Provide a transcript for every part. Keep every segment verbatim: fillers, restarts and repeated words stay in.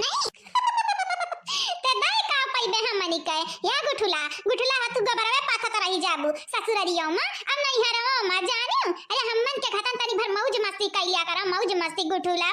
नहीं। ते दाई का पइबे हमनी के? या गुठुला, गुठुला ह तू गोबरवे पाथत रही जाबू ससुररियो मा, अब नैहरवा मा जानियो। अरे हमन के घतन तनी भर मौज मस्ती कइ लिया करा, मौज मस्ती गुठुला।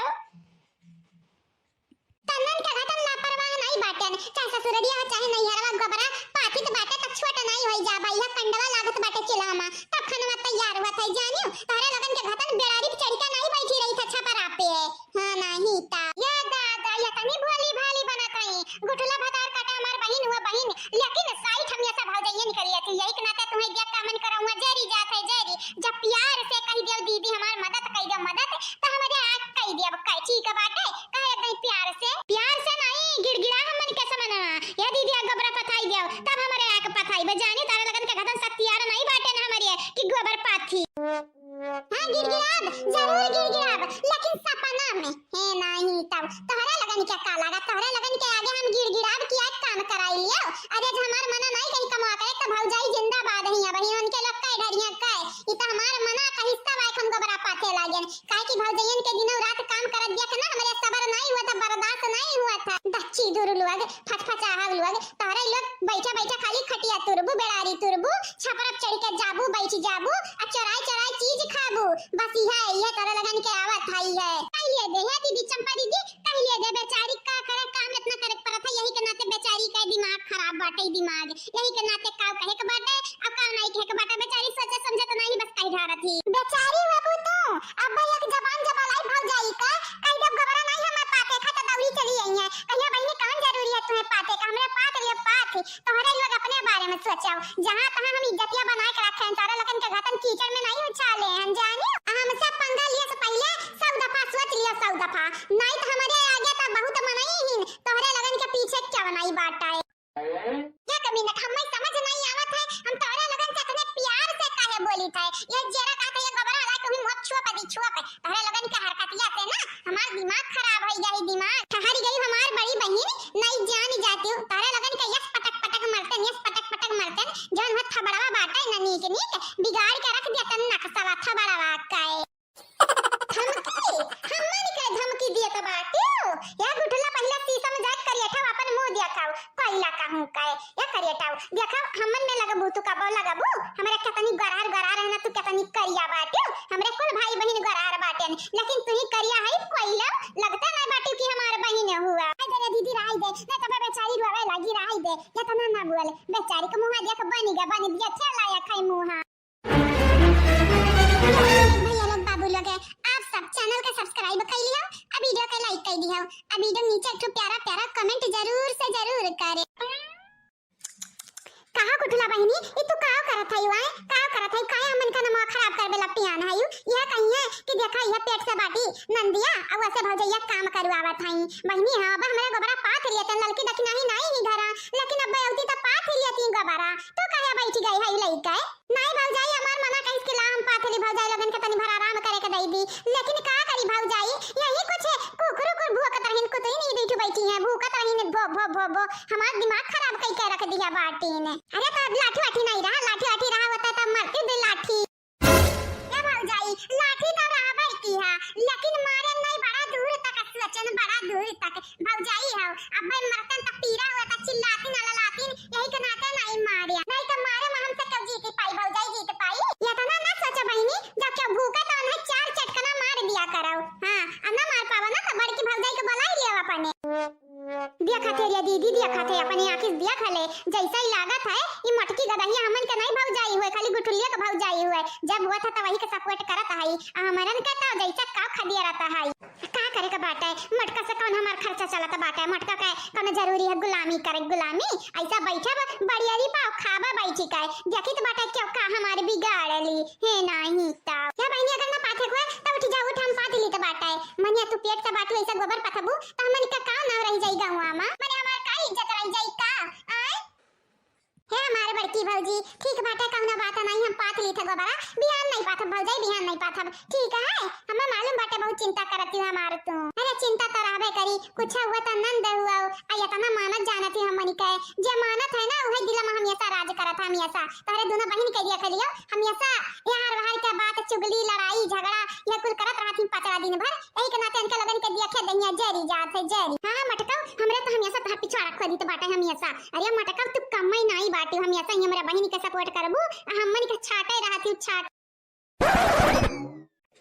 तनन के घतन लापरवाह नहीं बाटेन, चाहे ससुररिया हो, चाहे नैहरवा, गोबरा पाथित बाटे त छोट नहीं होई जाबा, यह कंडवा लागत बाटे चूल्हा मा, तब खनवा तैयार हुआ था जानियो। तोहरे लगन के घतन बेड़ारी पे चढ़ के नहीं बैठी रही था छपरा पे। हाँ, नहीं ता। ये दादा, ये तनी भोली भाली बनत हई। गुठला भतार काटा हमार बहिन हुआ बहिन, लेकिन साइड हमेशा भौजाइये निकल जाती। यही के नाते तुम्हें दिया कामन करौआ जेरी जात है जेरी। जब प्यार से कह दियो दीदी हमार मदद कह दियो मदद, तो हमरे आँख कह दियो अब कह ठीक बाटे, कहे एकदम प्यार से। प्यार से नहीं, गिड़गिड़ा हमन के समनवा। ये दीदी आ गोबरा पथाई दियो, तब हमरे आँख पथाई बे जानी, तारे लगन के घतन शक्तियार नहीं बाटे ना हमरे कि गोबर पाथी। हाँ, गिड़गिड़ाब, जरूर गिड़गिड़ाब, लेकिन सपना में। हे नाही तब, तोहरे लगन के का लागा, तोहरे लगन के आगे हम गिड़गिड़ाब कि आज काम कराई लियो। अरे, जे हमार मना नाही कहीं कमवा करे, तो भौजाई जिंदाबाद ही है, वही उनके लोग कह ढरिया कह। ई तो हमार मना का हिस्सा बा, हम गोबरा पाथे लागेन। काहे कि भौजाइयन के दिनों रात काम करत देख ना, हमरे सबर नाही हुआ था, बर्दाश्त नाही हुआ था। दच्ची दूर लोग, फचफचाहक लोग, तोहरे लोग बैठा बैठा खाली खटिया तुरबू, बेड़ारी तुरबू, छपरप चढ़ के जाबू, बैठ जाबू, आ चोराई चोराई चीज खाबू। बस इहे, इहे तोहरे लगन के आवत है, इहे। कह लिए दे, हे दीदी चंपा दीदी, कह लिए दे, बेचारी का करे, काम इतना करे के पड़त है, यही के नाते बेचारी का दिमाग खराब बाटे, दिमाग। यही के नाते का कहे के बाटे, अब का नाही कहे के बाटे, बेचारी सोचे समझे तो नाही, बस कही ढारत ही। बेचारी बाबू तू, अब एक जबान जबालाई भौजाई का, कह दे गोबरा नाही हमार पाते, खा तो दौड़ी चली आई है। कहिया बहिनी कौन जरूरी है तुम्हें पाते का, हमरे पात लिए पात। तोहरे लोग अपने बारे में सोचो, जहाँ तहाँ हम इज्जतिया बनाए के रखे हैं, तोहरे लगन के घतन कीचड़ में नहीं उछाले हैं, जानियो। हमसे पंगा लिए से पहले सौ दफा सोच लियो, सौ दफा, नहीं तो हमरे आगे तो बहुत मनई ही, तोहरे लगन के पीछे क्या बनाई बाटा है। एक मिनट, हमें समझ नहीं आवत है, हम तोहरे लगन से इतने प्यार से काहे बोली थे? ये जेरा कहते ये गोबरा वाला तुम्हें मुँह छुआ पदी छुआ पे, तोहरे लगन के हरकतिया से ना हमार दिमाग खराब हो गया है, दिमाग ठहर गई हमार बड़ी बहिन। नहीं जान जाती हूँ, तारा लगन के यस पटक पटक मरतन, यस पटक पटक मरतन, जौन हो थबड़वा बाटे न नीक नीक, बिगाड़ के रख देतन नक्शवा थबड़वा के। धमकी? हमन के धमकी देत बाटे? या गुठला पहिला शीशा में जाके करियठा अपन मुंह देखाओ, कोयला कहूँ के। या करियठा, देखाओ, हमन में लगबू तू कबो लगबू? हमरे केतनी गरार गरार है ना, तू केतनी करिया बाटे। हमरे कुल भाई बहिन गरार बाटेन, लेकिन तू ही करिया है कोयला, लगता ना बाटे कि हमार बहिन हुआ। राय दे रे दीदी, राय दे, नहीं तो बेचारी रोवे लागी, राय दे, इतना ना बोल, बेचारी के मुँह देख बनी गा, बनी दिया, चला या खाई मुँह। भैया लोग, बाबू लोग, आप सब चैनल के सब्सक्राइब कर लियो, आ वीडियो के लाइक कर दियो, आ वीडियो नीचे एक ठो प्यारा प्यारा कमेंट जरूर से जरूर करे। कहा गुठला बहिनी, ई तू का करत हई वाय? का करत हई? काहे हमन का नमवा खराब करबे लपटियान हई? यह कही है कि देखा, यह पेट से बाटी नंदिया, आ वैसे भौजैया काम करवावत हई। बहिनी, हाँ, अब हमरे गोबरा पाथ लियतन, ललकी दखिनाही नाई ही घरा, लेकिन अब अउती त पाथ लियती गोबरा। तू काहे बैठ गई हई लइके? नाई भौजाई, हमार मना कहिस कि ला हम पाथ ली, भौजाई लोगन के तनी भर आराम करे के दई दी, लेकिन का करी भौजाई, यही कुछ कुकुर कुकुर भूकत रहिन, कुतुई नहीं बैठी बैठी है, भूकत रहिन, भो भो भो भो, हमार दिमाग खराब कई के रख दिया बाटीन। अरे तो लाठी वाठी नहीं रहा, लाठी वाठी रहा होता तब मरती भी लाठी। ए भौजाई, लाठी तो रहबे की है, लेकिन मारे नहीं बड़ा दूर तक सोचन, बड़ा दूर तक। भौजाई हो, अब भाई मरतन त पीरा हुआ त चिल्लाती न ललाती, यही के नाते नहीं मारे। नहीं तो मारे में हमसे क्यों जीत पाई, भौजाई जीत पाई? इतना ना सोचो बहिनी, जब क्यों भूखा तो उन्हें चार चटकना मार दिया करो। हाँ, अब ना मार पावा ना तो बड़की भौजाई के बुलाई लिया अपने। देखा थे रे दीदी, देखा थे, अपनी आँखी से देखा ले, जैसा ही लागत है, ई मोटकी गदहिया हमन के नहीं भौजाई हुए, खाली गुठुलिया के भौजाई हुए। जब हुआ था तो वही के सपोर्ट करत है, आ हमरन के तो जैसा काव खदिया रहता है। का करे के बाटे, मोटका से कौन हमार खर्चा चलत बाटे, मोटका के कौन जरूरी है गुलामी करे, गुलामी? ऐसा बैठब, बड़ियरी पाव खाबा बैठी के, देखी तो बाटे क्यों का हमार बिगाड़ ली, हे नाही तो। या बहिनी अगर ना पाथे हुए तो उठ जाओ, उठ हम पाथ ली तो बाटे। मनिया तू पेट से बाटू ऐसा गोबर पथबू, तो हमन का का नाम रह जाई गाँव में? मने हमार का इज्जत रह जाई का? आय? हे हमार बड़की भौजी, ठीक बाटे, कौनो बात नहीं, हम पाथ ली थे गोबरा, बिहान नहीं पाथब भौजाई, बिहान नहीं पाथब, ठीक है? हमें मालूम बाटे बहुत चिंता करती हो हमार तू। अरे चिंता तो रहबे करी, कुछ हुआ तो नंद हुआ, आ इतना मानत जानत ही हमनी के, जे मानत है ना वही दिल में हमेशा राज करत है, हमेशा। तोहरे दोनों बहिन के देख लियो, हमेशा यार वार के बात, चुगली, लड़ाई, झगड़ा, यह कुल करत रहत ही पचड़ा दिन भर। यही के नाते इनके लगन के देखे दहिया जरी जात है, जरी। हाँ, मटका, हमरे तो हमेशा तोहार पिछवाड़ा खोदित बाटे हमेशा। अरे मटका तू कम्मइ नाहीं बाटिउ, हमेशा ही हमरे बहिनी के support करबू, आ हमनी के छाटे रहतिउ छाट।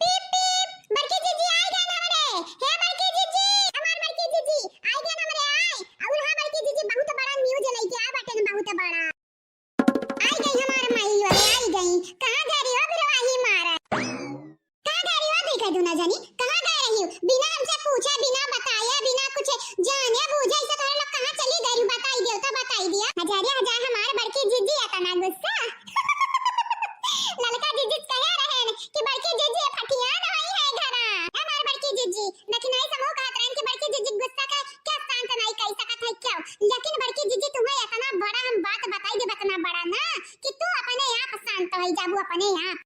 पीप पीप, बड़की जीजी आइ गइन हमरे। हे बड़की जीजी, हमार बड़की जीजी आइ गइन हमरे, आइ। अउर हाँ बड़की जीजी, बहुत बड़ा news लइके आ बाटेन, बहुत बड़ा। आइ गई हमार माई वाले, आइ गई। कहाँ गए रही हो बिरवाही मारा? कहाँ गए रही हो दुई के दुनो जनी? कहाँ गए रही हो? बिना हमसे पूछे, बिना बताए, बिना कुछ जाने बूझे, ऐसे तोहरे लोग कहाँ चली गई रही? बताइ दियो तो बताइ दिया। हजारे हजार हमार बड़की जीजी इतना गुस्सा। ललका जीजी कहे रहेन कि बड़की जीजी फटियान होई है घरा। हमार बड़की जीजी, लेकिन ऐसे मुँह कहत रहेन कि बड़की जीजी गुस्सा का क्या शांत नहीं कर सकत है क्यों? लेकिन बड़की जीजी तुम्हें इतना बड़ा हम बात बताइ देब, इतना बड़ा ना कि तू अपने आप शांत होइ जाबू, अपने आप।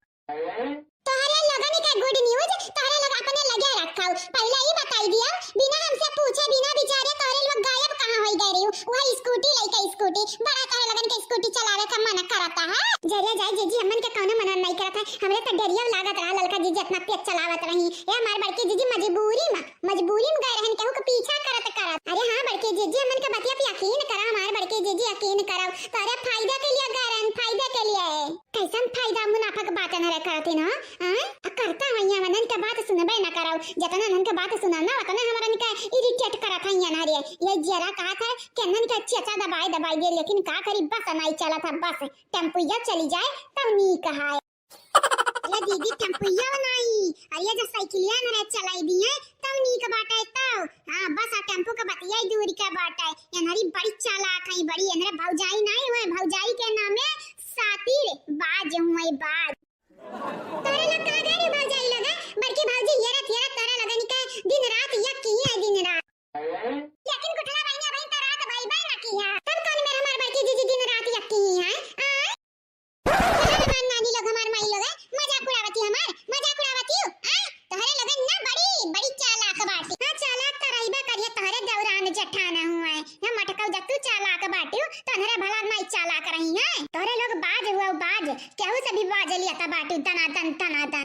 तोहरे लोगन के good news तोहरे लोग अपने लगे रखउ। पहिले ई बताइ दिया, बिना हमसे पूछे, बिना विचारे तोहरे लोग गायब कहाँ होइ गए रही? वह scooty लइके scooty, बड़ा तोहरे लोगन के scooty चलावे का मन करता है। जरिया जाए जीजी, हमन के कौनो मना नहीं करत है। हमरे तो डरिया लागत रहा, ललका जीजी इतना तेज चलावत रही। ए हमार बड़की जीजी मजबूरी में, मजबूरी में गए रहन केहू के पीछा करत करत। अरे हाँ बड़की जीजी, हमन के बतिया पे यकीन करा, हमार बड़की जीजी यकीन करा। तोहरे फायदा के लिए गए रहन, फायदा के लिए। कैसन फायदा मुनाफा के बात न रे करत है ना? आय? आ करता है यहाँ वनन के बात सुनबे न करउ। जतना नन के बात सुना ना, उतना हमरा निका irritate करत है यहाँ ना रे। ये जरा कहा था कि नन के चेचा दबाए दबाए दे, लेकिन का करी बस नहीं चलत है, बस टेम्पुया चली जाए तब नीक है। ये दीदी टेम्पुया नहीं, अरे ये जो साइकिलिया न रे चलाई दिए तब नीक बाटे तब। हाँ बस आ टेम्पू के बतिया ही दूर के बाटे। ये नरी बड़ी चालाक है, बड़ी ये नरे भौजाई नहीं हुए, भौजाई के नामे सातिर बाज हुए बाज। तोरे लोग का गए रे भौजाई लोग, हैं? बड़की भौजी येरत येरत तोरे लोगन के दिन रात यक किहे है, दिन रात। लेकिन गुठला बहिनी अबहिन तो रात भइबे ना किहे। तब कौन मेर हमार बड़की जीजी दिन रात यक किहे है? आय? हमार नानी लोग, हमार माई लोग, हैं? मजाक उड़ावती हमार, मजाक उड़ावती हो, आय? तोहरे लोगन ना बड़ी, बड़ी चालाक बाटी। हाँ, चालाक तो रहिबे करिए, तोहरे दौरान जेठान हुए। या मटकऊ जब तू चालाक बाटिउ, तो अनहरे भला माई चालाक रही हैं। तोहरे लोग बाज हुआ बाज, केहू से भी बाज लिया ता बाटिउ, दनादन, दनादन।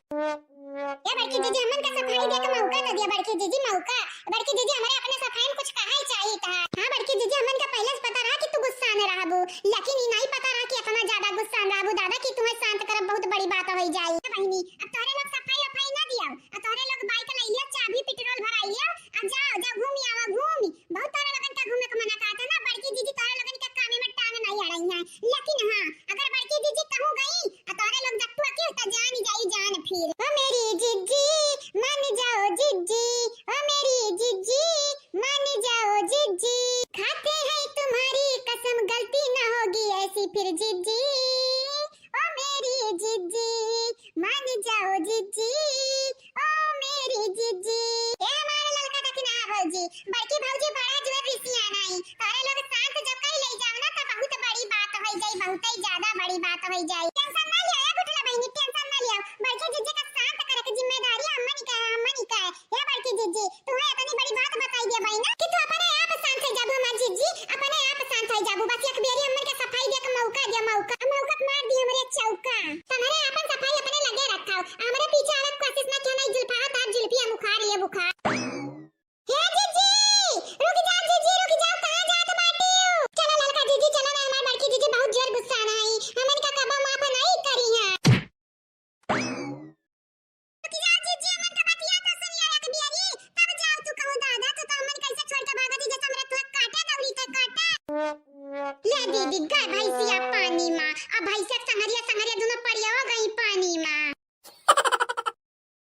ए बड़की जीजी, हमन का सफाई दे के मौका तो दिया, बड़की जीजी, मौका। बड़की जीजी, हमरे अपने सफाई में कुछ कहा ही चाहिए था। हाँ बड़की जीजी, हमन का पहले से पता रहा कि तू गुस्सा में रहबू, लेकिन ई नहीं पता रहा कि इतना ज्यादा गुस्सा में रहबू दादा, कि तुम्हें शांत करब बहुत बड़ी बात हो जाई। ए बहिनी, अब तोहरे लोग सफाई वफाई ना दिया, आ तोहरे लोग बाइक लइया, चाबी पेट्रोल भराइया, आ जाओ, जाओ घूमी आवा, घूमी। बहुत तोहरे लोगन का घूमे के मना कहत है ना, बड़की जीजी तोहरे लोगन के कामे में टांग नहीं अड़ाई है। लेकिन हाँ, अगर बड़की जीजी कहूँ गई, आ तोहरे लोग जब तू अकेले तो जान जाई जान फिर। ओ मेरी जीजी, मान जाओ जीजी, ओ मेरी जीजी, मान जाओ जीजी, खाते हैं तुम्हारी कसम, गलती ना होगी ऐसी फिर जीजी, ओ मेरी जीजी, मान जाओ जीजी, ओ मेरी जीजी। ए हमार ललका दखिना भौजी, बड़की भौजी बड़ा जुए रिसियान आई। तोहरे लोग शांत जब कर ले जाओ ना, तो बहुत बड़ी बात हो जाई, बहुत ही ज्यादा बड़ी बात हो जाई। टेंशन ना लिया, ए गुठला बहिनी, टेंशन ना लिया। बड़की जीजी का शांत करे के जिम्मेदारी अम्मन का है, अम्मन का है। ए बड़की जीजी, तुम्हें इतनी बड़ी बात बताई दिया भाई ना कि तू अपने आप शांत हो जाबू हमार जीजी, अपने आप शांत हो जाबू। बस एक बेरी अम्मन के सफाई दे के मौका दे, मौका, मौका मार दी हमरे चौका। तुम्हारे अपन सफाई अपने लगे रखा, हमरे पीछे आवे के कोशिश ना किया, नहीं जुल्फा हाथ, हाथ जुल्फी हम उखाड़ लिए बुखार। हे जीजी, रुक जा जीजी, रुक जा, कहाँ जात बाटियो? चला ललका जीजी, चला ना, हमार बड़की जीजी बहुत जोर गुस्सा ना आई, हमन का कबो माफ नहीं करी है। रुक जा जीजी, हमन का बतिया तो सुन लिया एक बियरी, तब जाओ तू कहूँ दादा, तू तो हमन कैसे छोड़ के भागा जी, जैसे हमरा तुहे काटे दौड़ी थे काटे। ले दीदी, गए भैंसिया पानी मा, अब भैंसिया संगरिया संगरिया दोनों पड़िया हो गई पानी मा।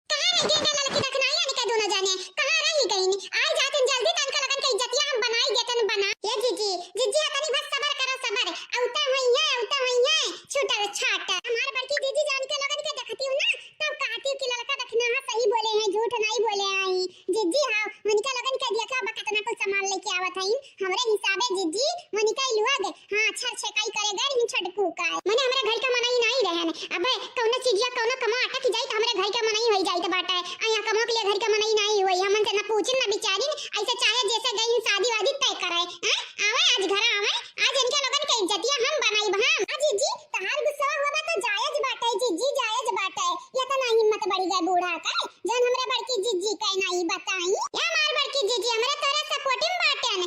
कहाँ रह गई ललकी दखिनाई यानी के दोनों जाने? कहाँ रही गईन? आई जातिन जल्दी, तनका लगन के इज्जतिया हम बनाई देतन बना। ए जीजी, जीजी हतनी बस सबर करो सबर। औते होइहैं, औते होइहैं। छूटल छाट। हमार बड़की जीजी जान के लगन के देखती हूँ ना, तब कहती हूँ कि ललका दखिना सही बोले हैं, झूठ नहीं बोले आई। जीजी हाँ, उनके लगन के देखा बा कितना कुछ सामान लेके आवत हईन। हमरे हिसाबे जीजी, मनिका लोग, हाँ, छर छेकाई करे गए रही छोटकू का। मने हमरे घर के मनई नहीं रहन। अबे कौनो चीजिया, कौनो कमा अटक जाई त हमरे घर के मनई होई जाई त बाटे। आ यहाँ कमा के लिए घर के मनई नहीं होई। हमन से ना पूछिन, ना विचारिन, ऐसे चाहे जैसे गई शादी वादी तय करे। हैं? आवे आज घर आवे, आज इनके लोगन के इज्जतिया हम बनाई हम। आ जीजी, तहार गुस्सा होबा तो जायज बाटे, जीजी जायज बाटे। ये तो ना हिम्मत बढ़ी गए बूढ़ा का, जौन हमरे बड़की जीजी के नहीं बताई। ये हमार बड़की जीजी हमरे तोरा सपोर्टिंग बाटेन।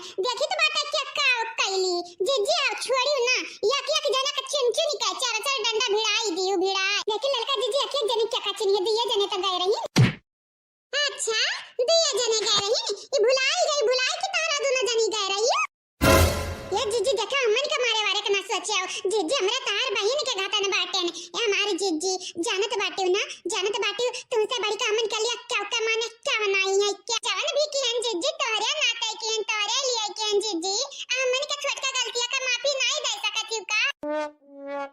जानत बाटिउ ना, जानत बाटिउ, तुमसे बढ़िका हमन के लिए क्या, क्या माने, क्या बनाई है, क्या? जवन भी किहन जिज्जी, तोहरे नाते किहन, तोहरे लिए किहन जिज्जी। आ हमन के छोटका गलतिया का माफी नाई दे सकत हिउ का?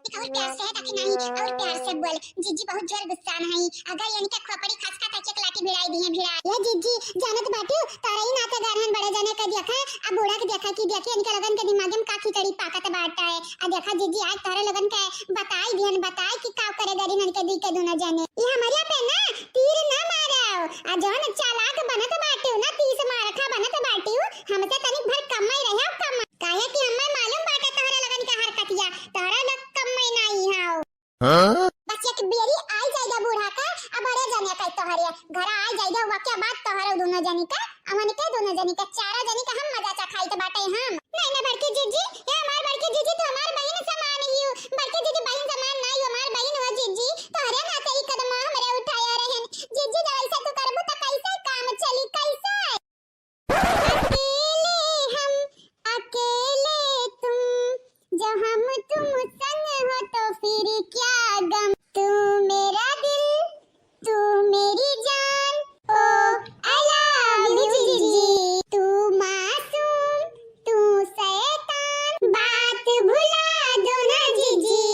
एक और प्यार से है, ताकि नहीं, और प्यार से बोल। जिज्जी बहुत जोर गुस्सा में है, अगर इनके खोपड़ी खसका त एक लाठी भिड़ाई दिहे, भिड़ाई। ये जिज्जी, जानत बाटिउ, तोहरे ही नाते गरहन बड़े जने के देखा, अब बूढ़ा के देखा कि देखी इनके लोगन के दिमाग में का खिचड़ी पाकत बाटे। आ देखा जिज्जी, आज तोहरे लोगन के बताई दिहन, बताई कि का करे गरी ननके दी के दुनो जने। ई हमरिया पे ना तीर ना मारव। आ जौन चालाक बनत बाटिउ ना, तीस मारखा बनत बाटिउ, हमसे तनिक भर कम ही रहे, कम। काहे कि हमें मालूम बाटे तोहरे लोगन के हरकतिया, तोहरे लोग कम ही नहीं हो। हाँ? बस एक बेरी आई जाइगा बूढ़ा का, अब बड़े जने का तोहरे घरा आई जाइगा, वके बाद तोहरे दुनो जनी का, अमन के दुनो जनी का, चारों जनी का हम मजा चखाइत बाटे हम। नहीं ना बड़की जिज्जी, ए हमार बड़की जिज्जी, तू हमार बहिन समान ही हो। बड़की जिज्जी बहिन समान नहीं हो, हमार बहिन हो जिज्जी। तोहरे नाते ई कदम हमरे उठाया रहन। जिज्जी जब ऐसे तू करबू त कैसे काम चली, कैसे? अकेले हम, अकेले तुम, जब हम तुम संग हो तो फिर क्या गम। तू मेरा दिल, तू मेरी जान, ओ I love you जिज्जी। तू मासूम, तू शैतान, बात भुला दो ना जिज्जी।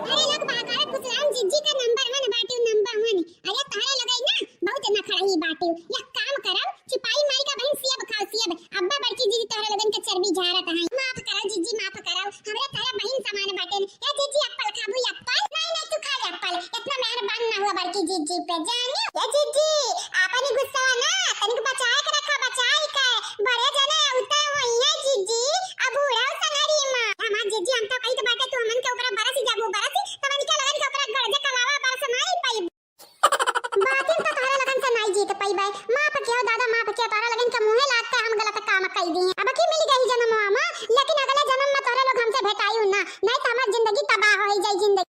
अरे लोग बागाए खुशराम जिज्जी का number one बाटिउ, number one। अरे तोहरे लोगई ना बहुत नखड़ही बाटिउ। एक काम करब, चुपाई मारी का बहिन सेब खाओ, सेब। अब्बा बड़की जिज्जी तोहरे लोगन के चर्बी झारत हैं। माफ करो जिज्जी, माफ करो। हमरे तोहरे बहिन समान बाटेन। ए जिज्जी, एप्पल खाबू, एप्पल? नहीं, नहीं, तू खा ले एप्पल। इतना मेहरबान ना हुआ बड़की जिज्जी पे, जाने। ए जिज्जी, आपन ही गुस्सा ना, तनिक बचाए के रखा, बचाए के। बड़े जने उते होई है जिज्जी, अब बूढ़ा संगरी माँ। हमार जिज्जी, हम तो कहित बाटे तू हमन के ऊपर बरसी जाबू, बरसी, तब इनके लगन के ऊपर गरजे कलावा बरस नहीं पाई। बातिन तो तोहरा लगन से नाई जीत पइबे। माफ कियो दादा, माफ कियो, तोहरा लगन के मुँहे लाग के हम गलत काम कई दी। अब की मिल गई जनमवा मा, लेकिन अगले जनम मा तोहरा लोग हमसे भेटायु ना, नहीं तो हमार जिंदगी तबाह होई जाई जिंदगी।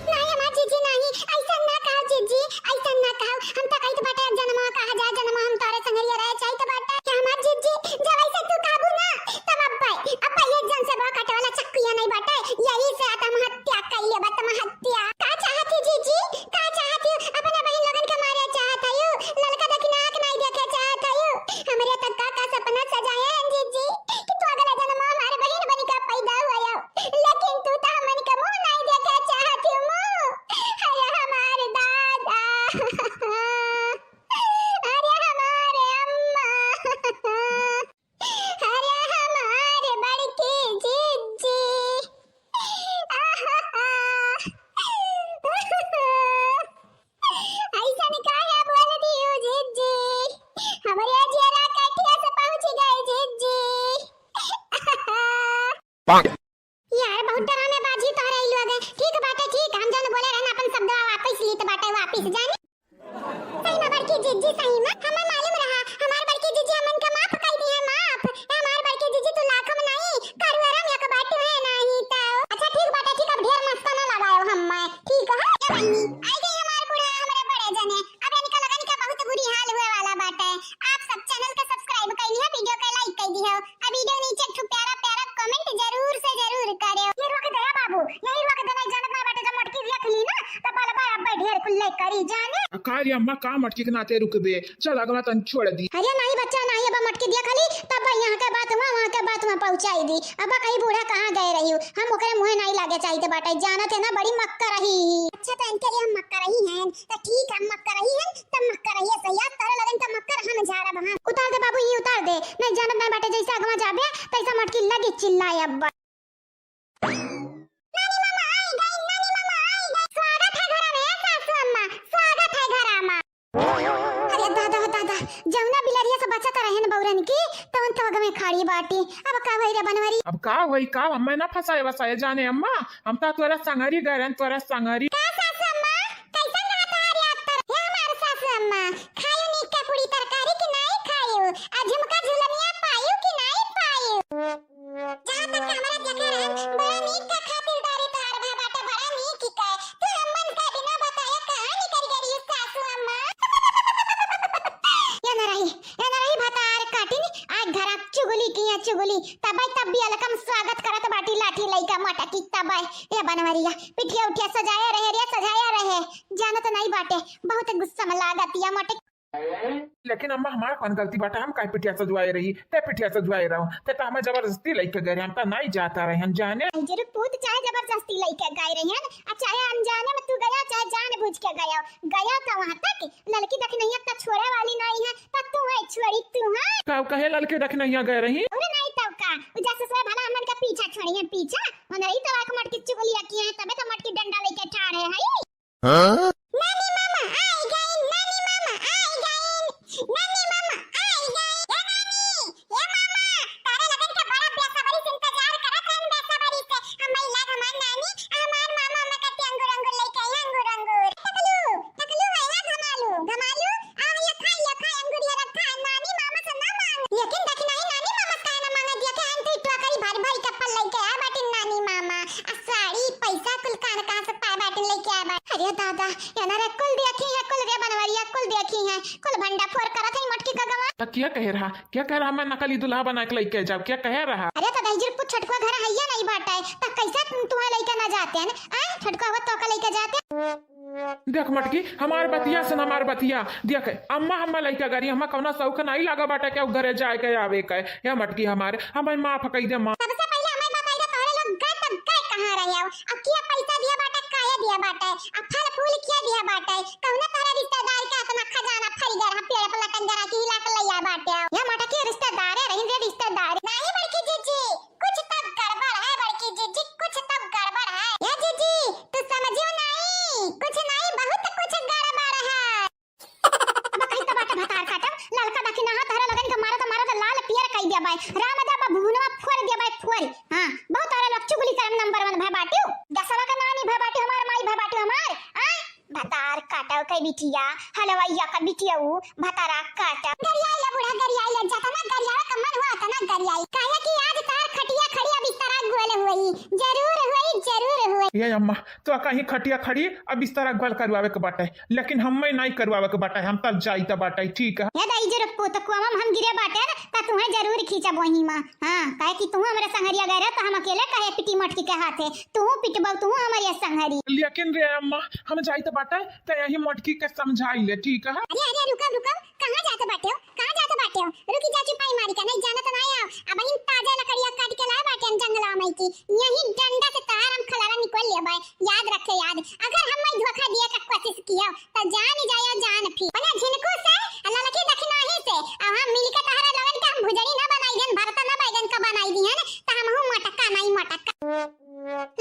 नहीं हमार जिज्जी नहीं, ऐसा ना कहो जिज्जी, ऐसा ना कहो। हम तो कहित बाटे जनमवा कहा जाए, जनमवा हम तोहरे संगरिया रहे चाहित बाटे। कि हमार जिज्जी, जब ऐसे तू कहबू ना, तब अब्बे, अब्बे ये जन से बा काटे वाला चक्किया नहीं बाटे, यही से आत्महत्या कई लेबा, आत्महत्या। का चाहत ही जिज्जी? का चाहत ही? अपने बहिन लोगन के मारे चाहत हयू? ललका दखिना के नाई देखे चाहत हयू? हमरे तक का, का सपना सजाए हैं जिज्जी कि तू अगला जन्म में हमार बहिन बन के पैदा हुआ हो, लेकिन तू तो हमन के मुंह नाई देखे चाहत हयू, मुंह। अरे हमार दादा, अरे हमार अम्मा। अरे हमार बड़की जिज्जी। आहा। ऐसन काहे बोल दियो जिज्जी? हमरे जियरा कटिया से पहुँच गए जिज्जी। यार, बहुत डरामेबाजी तोहरे ई लोग। ठीक बाटे, ठीक, हम जौन बोले रहन अपन शब्दवा वापस लीत बाटे वापस, जानी। सही में बड़की जिज्जी, सही में। हमें मालूम रहा, हमार बड़की जिज्जी हमन के माफ कई दिहे, माफ। ए हमार बड़की जिज्जी, तू लाखों में नहीं, करोड़ों में एक बाटू है नहीं तो। अच्छा ठीक बाटे, ठीक, अब ढेर मस्का ना लगाओ हमें, ठीक है? ए बहिनी, आई गई हमार बूढ़ा, हमरे बड़े जने। अब इनका लगन का बहुत बुरी हाल हुए वाला बाटे। आप सब channel के subscribe कई लिहे, video के like कई दिहे। अब video नीचे एक ठो प्यारा प्यारा comment जरूर से जरूर करेउ। ये रोक दे बाबू, यही रोक दे, नहीं जानत ना बाटे, जब मटकी देख ली ना, तब बाल बाल अब्बे ढेर कुल्ले करी जाने। आ का रे अम्मा, का मटकी के नाते रुकबे? चल अगला तन छोड़ दी। अरे नहीं बच्चा, नहीं, अब मटकी देख ली, तब यहाँ के बात हुआ, वहाँ के बात हुआ पहुँचाई दी। अब कहीं बूढ़ा कहाँ गए रही हो, हम ओकरे मुँहे नहीं लागे चाहित बाटे, जानत है ना, बड़ी मक्कर रही। अच्छा, तो इनके लिए हम मक्कर रही हैं, तो ठीक है, हम मक्कर रही हैं, तब मक्कर रही है सही, आज तोरे लगन का मक्कर हम झाड़ब हम। उतार दे बाबू, ये उतार दे, नहीं जानत नहीं बाटे, जैसे अगवा जाबे, तैसा मटकी लगी चिल्लाए अब्बा। नानी मामा आई गई, नानी मामा आई गई। स्वागत है घरा में, सासू अम्मा, स्वागत है घरा में। अरे दादा, दादा, जौना बिलरिया से बचत रहन बौरन की, तवन तो अगवे खाड़ी बाटी। अब का होई रे बनवरी? अब का होई का? हमें ना फंसाए वसाए जाने अम्मा, हम तो तोरा संगरी गरन, तोरा संगरी। का सासू अम्मा, कैसन रहा तोहार यात्रा? हे हमार सासू अम्मा, खायो नीक के पूरी तरकारी कि नाई खायो? आ झुमका झुलनिया पायो कि नाई पायो? जहाँ तक हमरा देखे रहन, बड़ा नीक का खातिरदारी तोहार भा बाटे, बड़ा नीक का। तू अम्मन का बिना बताए कहाँ निकल गई सासू अम्मा? ये ना रही, ये ना रही भतार काटिन, आज घर चुगली किया चुगली, तबै तब भी अलकम स्वागत करत बाटी लाठी लइका मटकी तबै। ये बनवरिया, पिठिया उठिया सजाए रहे रे, सजा जानत नाई बाटे, बहुत गुस्सा में लागतिया मोटकी। लेकिन अम्मा, हमार कौन गलती बाटे? हम काहे पिटिया सजवाए रही? ते पिटिया सजवाए रहो। ते तो हमें जबरदस्ती लइके गए रहे, हम तो नाई जाता रहे, हम जाने। जरूर पूत चाहे जबरदस्ती लइके गए रही है ना, आ चाहे अनजाने में तू गया, चाहे जानबूझ के गया, गया तो वहाँ तक ललकी दखिनहिया तो छोड़े वाली नाई है, तो तू है छोड़ी, तू है। का कहे ललकी दखिनहिया गए रही? अरे नाई तब का, उ जासूस है भला हमन का पीछा छोड़ी है, पीछा। उन्हें तो आँख मटकी चुगलिया किए हैं, तबे तो मटकी डंडा लेके ठाड़े है। हाँ? नानी मामा आई गईन, नानी मामा आई गईन, नानी मामा आई गईन। ए नानी, ए मामा, तारे लगन के बड़ा बेसब्री से इंतजार करत हन, बेसब्री से। हम इलाज हमार नानी, हमार मामा में कति अंगूर अंगूर लेके आई, अंगूर अंगूर। टकलू, टकलू है ना घमालू, घमालू, आ ये खा, ये खा, अंगूर ये रखा, नानी मामा से ना मांग। लेकिन देखी नहीं, नानी मामा से काहे ना मांगे, दिया के हम तो टोकरी भर भर के फल लेके आए बाटिन नानी मामा। आ साड़ी, पैसा कुल कान कहाँ से पाए बाटिन लेके आए बाटिन। अरे दादा, ये ना रे, कुल देखी है, कुल रे बनवरिया, कुल देखी है, कुल भंडा फोर करत है मटकी का गवा। तो क्या कहे रहा, क्या कहे रहा, मैं नकली दूल्हा बना के लेके जाओ, क्या कहे रहा? अरे तो दहिजर पुत छोटको घर है ये नहीं बाटे, तो कैसे तुम्हें लेके ना जाते हैं? आए, छोटको हो तो का लेके जाते? देख मटकी, हमार बतिया सुन, हमार बतिया। देख अम्मा, हम्मा लइका गरी, हम्मा कौनो शौक नाई लागा बाटे के घरे जाए के आवे के। या मटकी हमार, हमें माफ कई दे माँ। सबसे पहिले हमें बताई दे, तोहरे लोग गए तब गए कहाँ रहे हो? अब किया पैसा दिया बाटे, काहे दिया बाटे? अब फल फूल किया दिया बाटे? कौनो तोहरे रिश्तेदार के इतना खजाना फरी गए रहा, पेड़ पर लटक गए रहा कि हिला के ले आए बाटे? या मटकी रिश्तेदारे रही रे, रिश्तेदार। नहीं बड़की जीजी, कुछ तो गड़बड़ है बड़की जीजी, कुछ तो गड़बड़ है। ए जीजी, तू समझियो नहीं, कुछ नहीं, बहुत कुछ गड़बड़ है। अब कहीं तो बाटे भतार काटब, ललका दखिनहा तहरा लोगन के मारो तो मारो तो लाल पियर कई दिया बाय। राम दा बा भुवनवा फोर दिया बाय, फोर। हाँ, बहुत तहरा लोग चुगली करम नंबर वन भय बाटियो। दसवा का नानी भय बाटियो हमार, माई भय बाटियो हमार। हाँ? भतार काटव के बिटिया, हलवैया का बिटिया ऊ, भतारा काटव। गरियाइला बूढ़ा, गरियाइला, जतना गरियावे का मन हुआ, तना गरियाई। काहे कि आज तार खटिया खड़ी अब इस तरह गोल हुई, जरूर हुई, जरूर हुई। ये अम्मा, तो कहीं खटिया खड़ी अब इस तरह गोल करवावे के बाटे, लेकिन हमें नहीं करवावे के बाटे, हम तब जाई त बाटे, ठीक है? ये दाई जे रुक पोतकुआ में हम गिरे बाटे, त तुम्हें जरूर खींचब वहीं में। हाँ, काहे कि तू हमरे संघरिया गए रहे, त हम अकेले काहे पिटी मटकी के हाथे? तू पिटबऊ, तू हमरे संघरी। लेकिन रे अम्मा, हम जाई त बाटे, त यही मटकी के समझाई ले, ठीक है? अरे, अरे, रुकब, रुकब, कहाँ जात बाटे हो? कहाँ जात बाटे हो? रुकी जा, चुपाई मारी का, नहीं जानत ना आओ। अब इन ताजा लकड़िया काट के लाए बाटे हम जंगला में की। यही डंडा से तार हम खलारा निकल लेबे। याद रखे, याद। अगर हम मैं धोखा दिए का कोशिश किया, त जान जाया जान फिर। बना झिनको से, ललकी दखिनाही से, अब हम मिलके तहरा लोगन का हम भुजरी ना बनाई देन, भरता ना बैगन का बनाई दिहन, त हमहू मटका नहीं मटका।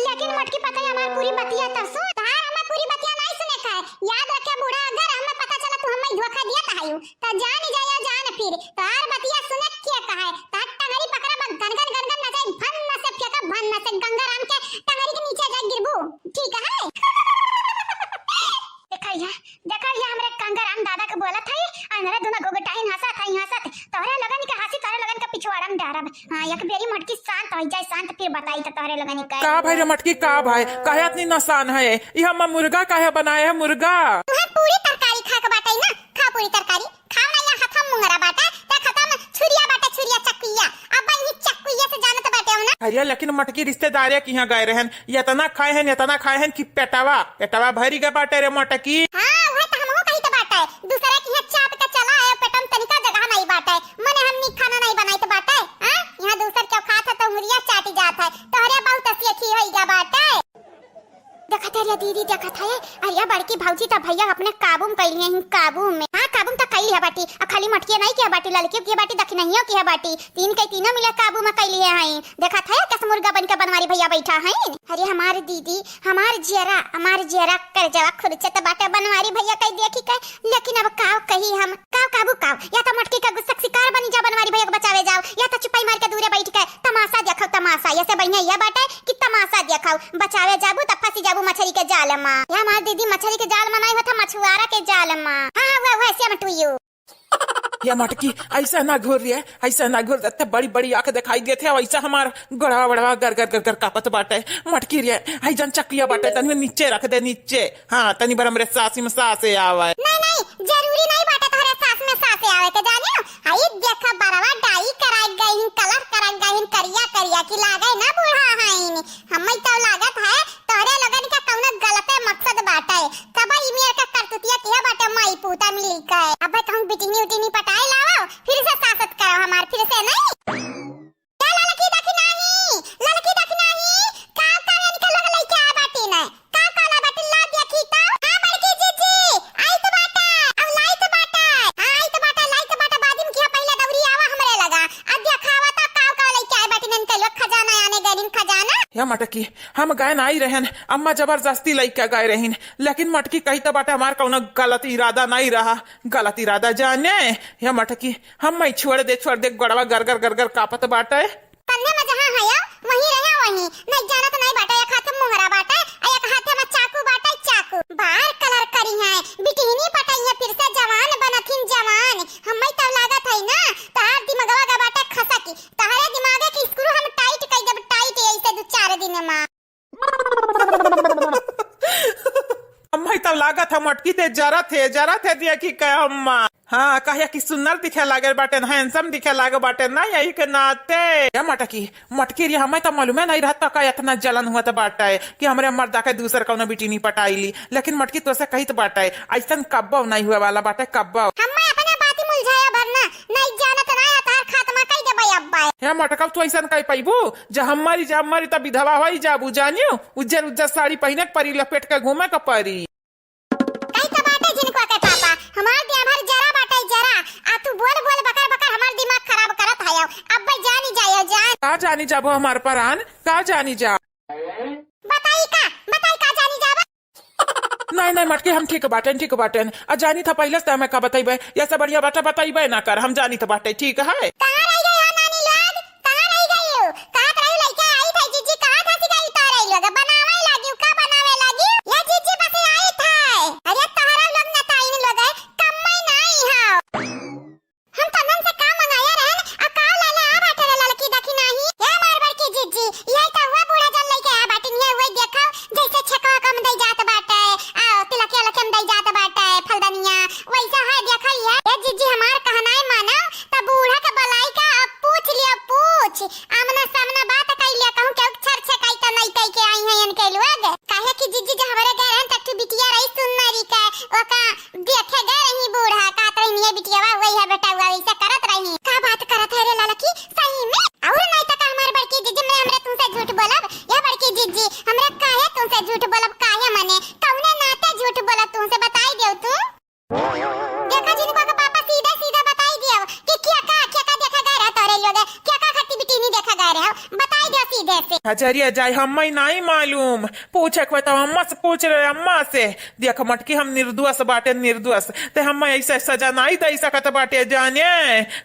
लेकिन मटकी पतई हमार पूरी बतिया त सुन, तहार हमार पूरी बतिया नहीं सुने का है। याद रखे बूढ़ा, अगर हमें पता चला तू हमें धोखा दिया त हायू, त जान जाया जान फिर, तहार बतिया सुने के कहा है, तहार टंगरी पकड़ा बा, गन गन गन गन नचाई, भन नसे फेंका, भन नसे गंगाराम के टंगरी के नीचे जाए गिरबू, ठीक है? देखा या, देखा या, हमरे गंगाराम दादा के बोलत है, अनरे दोनों गोगटाइन हंसत है, हंसत, तोहरे लोगन के हंसी, तोहरे लोगन के पिछवाड़ा में डारब। हाँ, एक बेरी मटकी शांत हो जाए, शांत फिर बताई तो तोहरे लोगन के। का भाई रे मटकी, का भाई? काहे इतनी नसान है? ये हम मुर्गा काहे बनाए है, मुर्गा? तुम्हें पूरी तरकारी खा के बाटे ना, खा पूरी तरकारी। खाओ ना, या हथम मुंगरा बाटे, ते खतम छुरिया बाटे, छुरिया चकुइया। अब ये चकुइया से जानत बाटे हो ना? अरे लेकिन मटकी रिश्तेदारे के यहाँ गए रहन, इतना खाए हैं, इतना खाए हैं कि पेटवा, पेटवा भरी गए बाटे रे मटकी। हाँ, वह तो हमहू कही तो बाटे। दूसरे के यहाँ चाट के चला आए, पेटम तनिका जगह नहीं बाटे। मने हमनी खाना नहीं बनाई तो बाटे। हाँ? यहाँ दूसर के खात है तो उंगलिया चाटी जात है। तोहरे बहुत सीखी होई गया बाटे। देखत है रे दीदी, देखत है, अरे बड़की भौजी त भैया अपने काबू में कैली हैं, काबू में। हाँ, काबू में त कैली है बाटी, आ खाली मटकिया नहीं किया बाटी, ललकियो किया बाटी, दखिनहियो किया बाटी, तीन के तीनों मिले काबू में कैली है। देखत है, कस मुर्गा बन के बनवारी भैया बैठा है। अरे हमार दीदी, हमार जियरा, हमार जियरा कर जवा खुरचत बाटे बनवारी भैया कई देखी के, लेकिन अब काव कही हम, काव काबू काव, या तो मटकी का गुस्सा शिकार बनी जा बनवारी भैया के बचावे जाओ, या तो चुपाई मार के दूरे बैठ के तमाशा देखो तमाशा, ये से बढ़िया ये बाटे कि तमाशा देखो, बचावे जाबू त फंसी जाबू मछरी के जाल मा। या हमार दीदी मछरी के जाल मा नहीं होता, मछुआरा के जाल मा। हाँ, हाँ, वह, वह, same to you। या मटकी, ऐसा ना घूर रे, ऐसा ना घूर, इतने बड़ी बड़ी आंख दिखाई देते हैं, ऐसा हमार गड़वा वड़वा गर गर गर गर कापत बाटे। मटकी रे, हाई जन चकिया बाटे, तनी नीचे रख दे, नीचे। हाँ, तनी बर हमरे सासी में सासे आवे। नहीं, नहीं, जरूरी नहीं बाटे तोहरे सास में सासे आवे के, जाने हो? हाई देखा बरवा डाई कराई गईन, कलर कराई गईन, करिया करिया की लागे ना बूढ़ा हईन। हमें तो लागत है तोहरे लोगन के कौनो गलते मकसद बाटे, तब ई मेर पूता मिल गए। अब कहूँ बिटिनी उटिनी पटाए लाओ, फिर से सासत करो हमार, फिर से नहीं। क्या ललकी देखी नहीं, ललकी देखी नहीं, का का इनके लोग लइके आ बाटी न, का का ला बाटी ला देखी तो। हाँ बड़की जीजी, आई तो बाटा, अब लाई तो बाटा, हाँ आई तो बाटा, लाई तो बाटा, बादिम किया पहले दौरी आवा हमरे लगा, अब देखावा तो का का लइके आए बाटी न इनके लोग, खजाना आने गए दिन खजाना। या मटकी, हम गए नाई रहन, अम्मा जबरदस्ती लइके गए रहिन, लेकिन मटकी कही तो बाटे हमार कौनो गलत इरादा नहीं रहा, गलत इरादा जाने। या मटकी, हम मैं छोड़ दे, छोड़ दे, गोड़वा गरगर गरगर कापत बाटे। तन्ने में जहाँ हया, वहीं रहा वहीं, नहीं जानत नहीं बाटे, एक हाथे मोहरा बाटे, आ एक हाथे में चाकू बाटे, चाकू। बार कलर करी है, बिटिहनी पटाई है, फिर से जवान बनथिन जवान। हम्मै तब लागत है ना, तार दिमगवा गा बाटे खसकी, तहरे दिमागे के स्क्रू हम टाइट कई देब, टाइट, ऐसे दो चार दिन में। अम्मा, ई तब लागत है मटकी ते जरत है, जरत है, देखी के अम्मा। हाँ, कहे कि सुंदर दिखे लागे बाटे, handsome दिखे लागे बाटे ना, यही के नाते। या मटकी, मटकी रे, हमें तो मालूमे नहीं रहत का इतना जलन हुआ तो बाटे कि हमरे मर्दा के दूसर कौनो बिटिनी पटाई ली, लेकिन मटकी तोसे कहित बाटे, ऐसन कब्बो नहीं हुए वाला बाटे, कब्बो। हम्मे अपने बाती मुलझाया भर ना, नहीं जानत ना है, तार खात्मा कई देबै अब्बा। हे मटकब, तू ऐसन कई पैबू? जब हम मरी, जब हम मरी, तब विधवा होई जाबू, जानियो? उज्जर उज्जर साड़ी पहिने के परी, लपेट के घूमे के परी। कई तो बाटे झिनकुआ के पापा, हमार देह भर जरा बाटे जरा, आ तू बोल बोल बकर बकर हमार दिमाग खराब करत हयो। अब्बे जानी जायो जान। का जानी जाबो हमार परान, का जानी जा? बताई का, बताई का जानी जाबा? नहीं, नहीं, मटकी, हम ठीक बाटेन, ठीक बाटेन। आ जानी था पहिले से हमें का बतइबे, ये सब बढ़िया बाटे, बतइबे ना कर, हम जानी था बाटे, ठीक है। कहाँ रह गई हो नानी लोग? कहाँ रह गई हो? कहाँ रही लइका आई था जीजी, कहाँ था सिखाई तो रही लोग? बनावे लागी, का बनावे लागी? ये जीजी बस आई था। अरे तोहरा लोग न ताइन लोग है, कम्मै नहीं हो। हम तनन से का मंगाया रहन, आ का लाला आ बाटे रे ललकी देखी नाही? ए मार बड़की जीजी, ये तो हुआ बूढ़ा जन लइके आ बाटिन, ये वही देखो, जैसे छेकवा कम दई जात बाटे, आ तिलकिया लखन दई जात बाटे, फलदनिया, वैसा है देखो ये। ए जीजी हमार कहनाई मानो, त बूढ़ा के बलाई का अब पूछ लियो, पूछ। आमना सामना बात कई लिया, कहूँ केहू छर छकाई त नहीं कई के आई हैं इनके लोग। काहे कि जीजी जो हमरे घर हैं, तब तू बिटिया रही सुन्नरी के, ओका देखे गए रही बूढ़ा, कहत रही, "निये बिटियावा, वही है बेटवा, ऐसा करत रही।" का बात करत है रे ललकी, सही में? और नहीं तो का हमार बड़की जीजी, मैं हमरे तुमसे झूठ बोलब? या बड़की जीजी, हमरे काहे तुमसे झूठ बोलब? काहे मने? कौने नाते झूठ बोलब तुमसे, बताई देव तू? देखा जिनको के पापा सीधे सीधे बताई दियो कि क्या का, क्या का देखा गए रहा तोरे लोग, क्या का खाती बिटिनी देखा गए रहे हो, बताई दियो सीधे से। हजरिया जाए, हमें नहीं मालूम, पूछे के बताओ, अम्मा से पूछ रहे, अम्मा से। देख मटकी, हम निर्दोष बाटे, निर्दोष। ते हम ऐसे सजा नाई दे सकत बाटे जाने,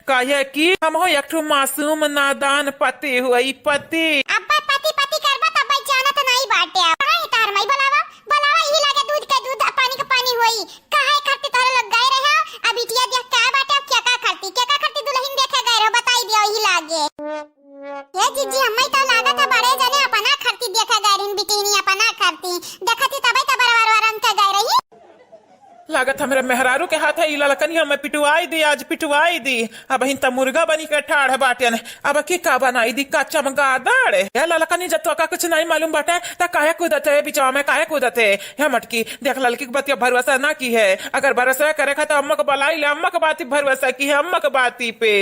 काहे कि हम हो एक ठो मासूम नादान पति हुई पति। अब्बे पति पति करबा त अब्बे जानत नाई बाटे। अब कहाँ है तार माई? बोलावा, बोलावा, यही लागे दूध के दूध, पानी के पानी होई। काहे खातिर तोहरे लोग गए रहे हो? अब बिटिया देख का बाटे, अब क्या का खातिर, क्या का खातिर दुल्हन देखे गए रहो, बताई दियो यही लागे। ए जीजी, हम्मै तो लागत है बड़े जने अपना खरती देखा गए रहिन, बिटिनी अपना खरती। देखत ही तबै तो बरवार रंग के गए रही। लागत हमरे मेहरारू के हाथ है, ई ललकनी हमें पिटवाई दी, आज पिटवाई दी। अबहिन त मुर्गा बनी के ठाढ़ बाटेन, अब की का बनाई दी, का चमगादड़? ए ललकनी, जब तोका कुछ नहीं मालूम बाटे, त काहे कूदत है बिचवा में, काहे कूदत है? हे मटकी, देख ललकी के बतिया भरोसा ना की है, अगर भरोसा करे खा तो अम्मा को बुलाई ले, अम्मा के बाती भरोसा की है, अम्मा के बाती पे।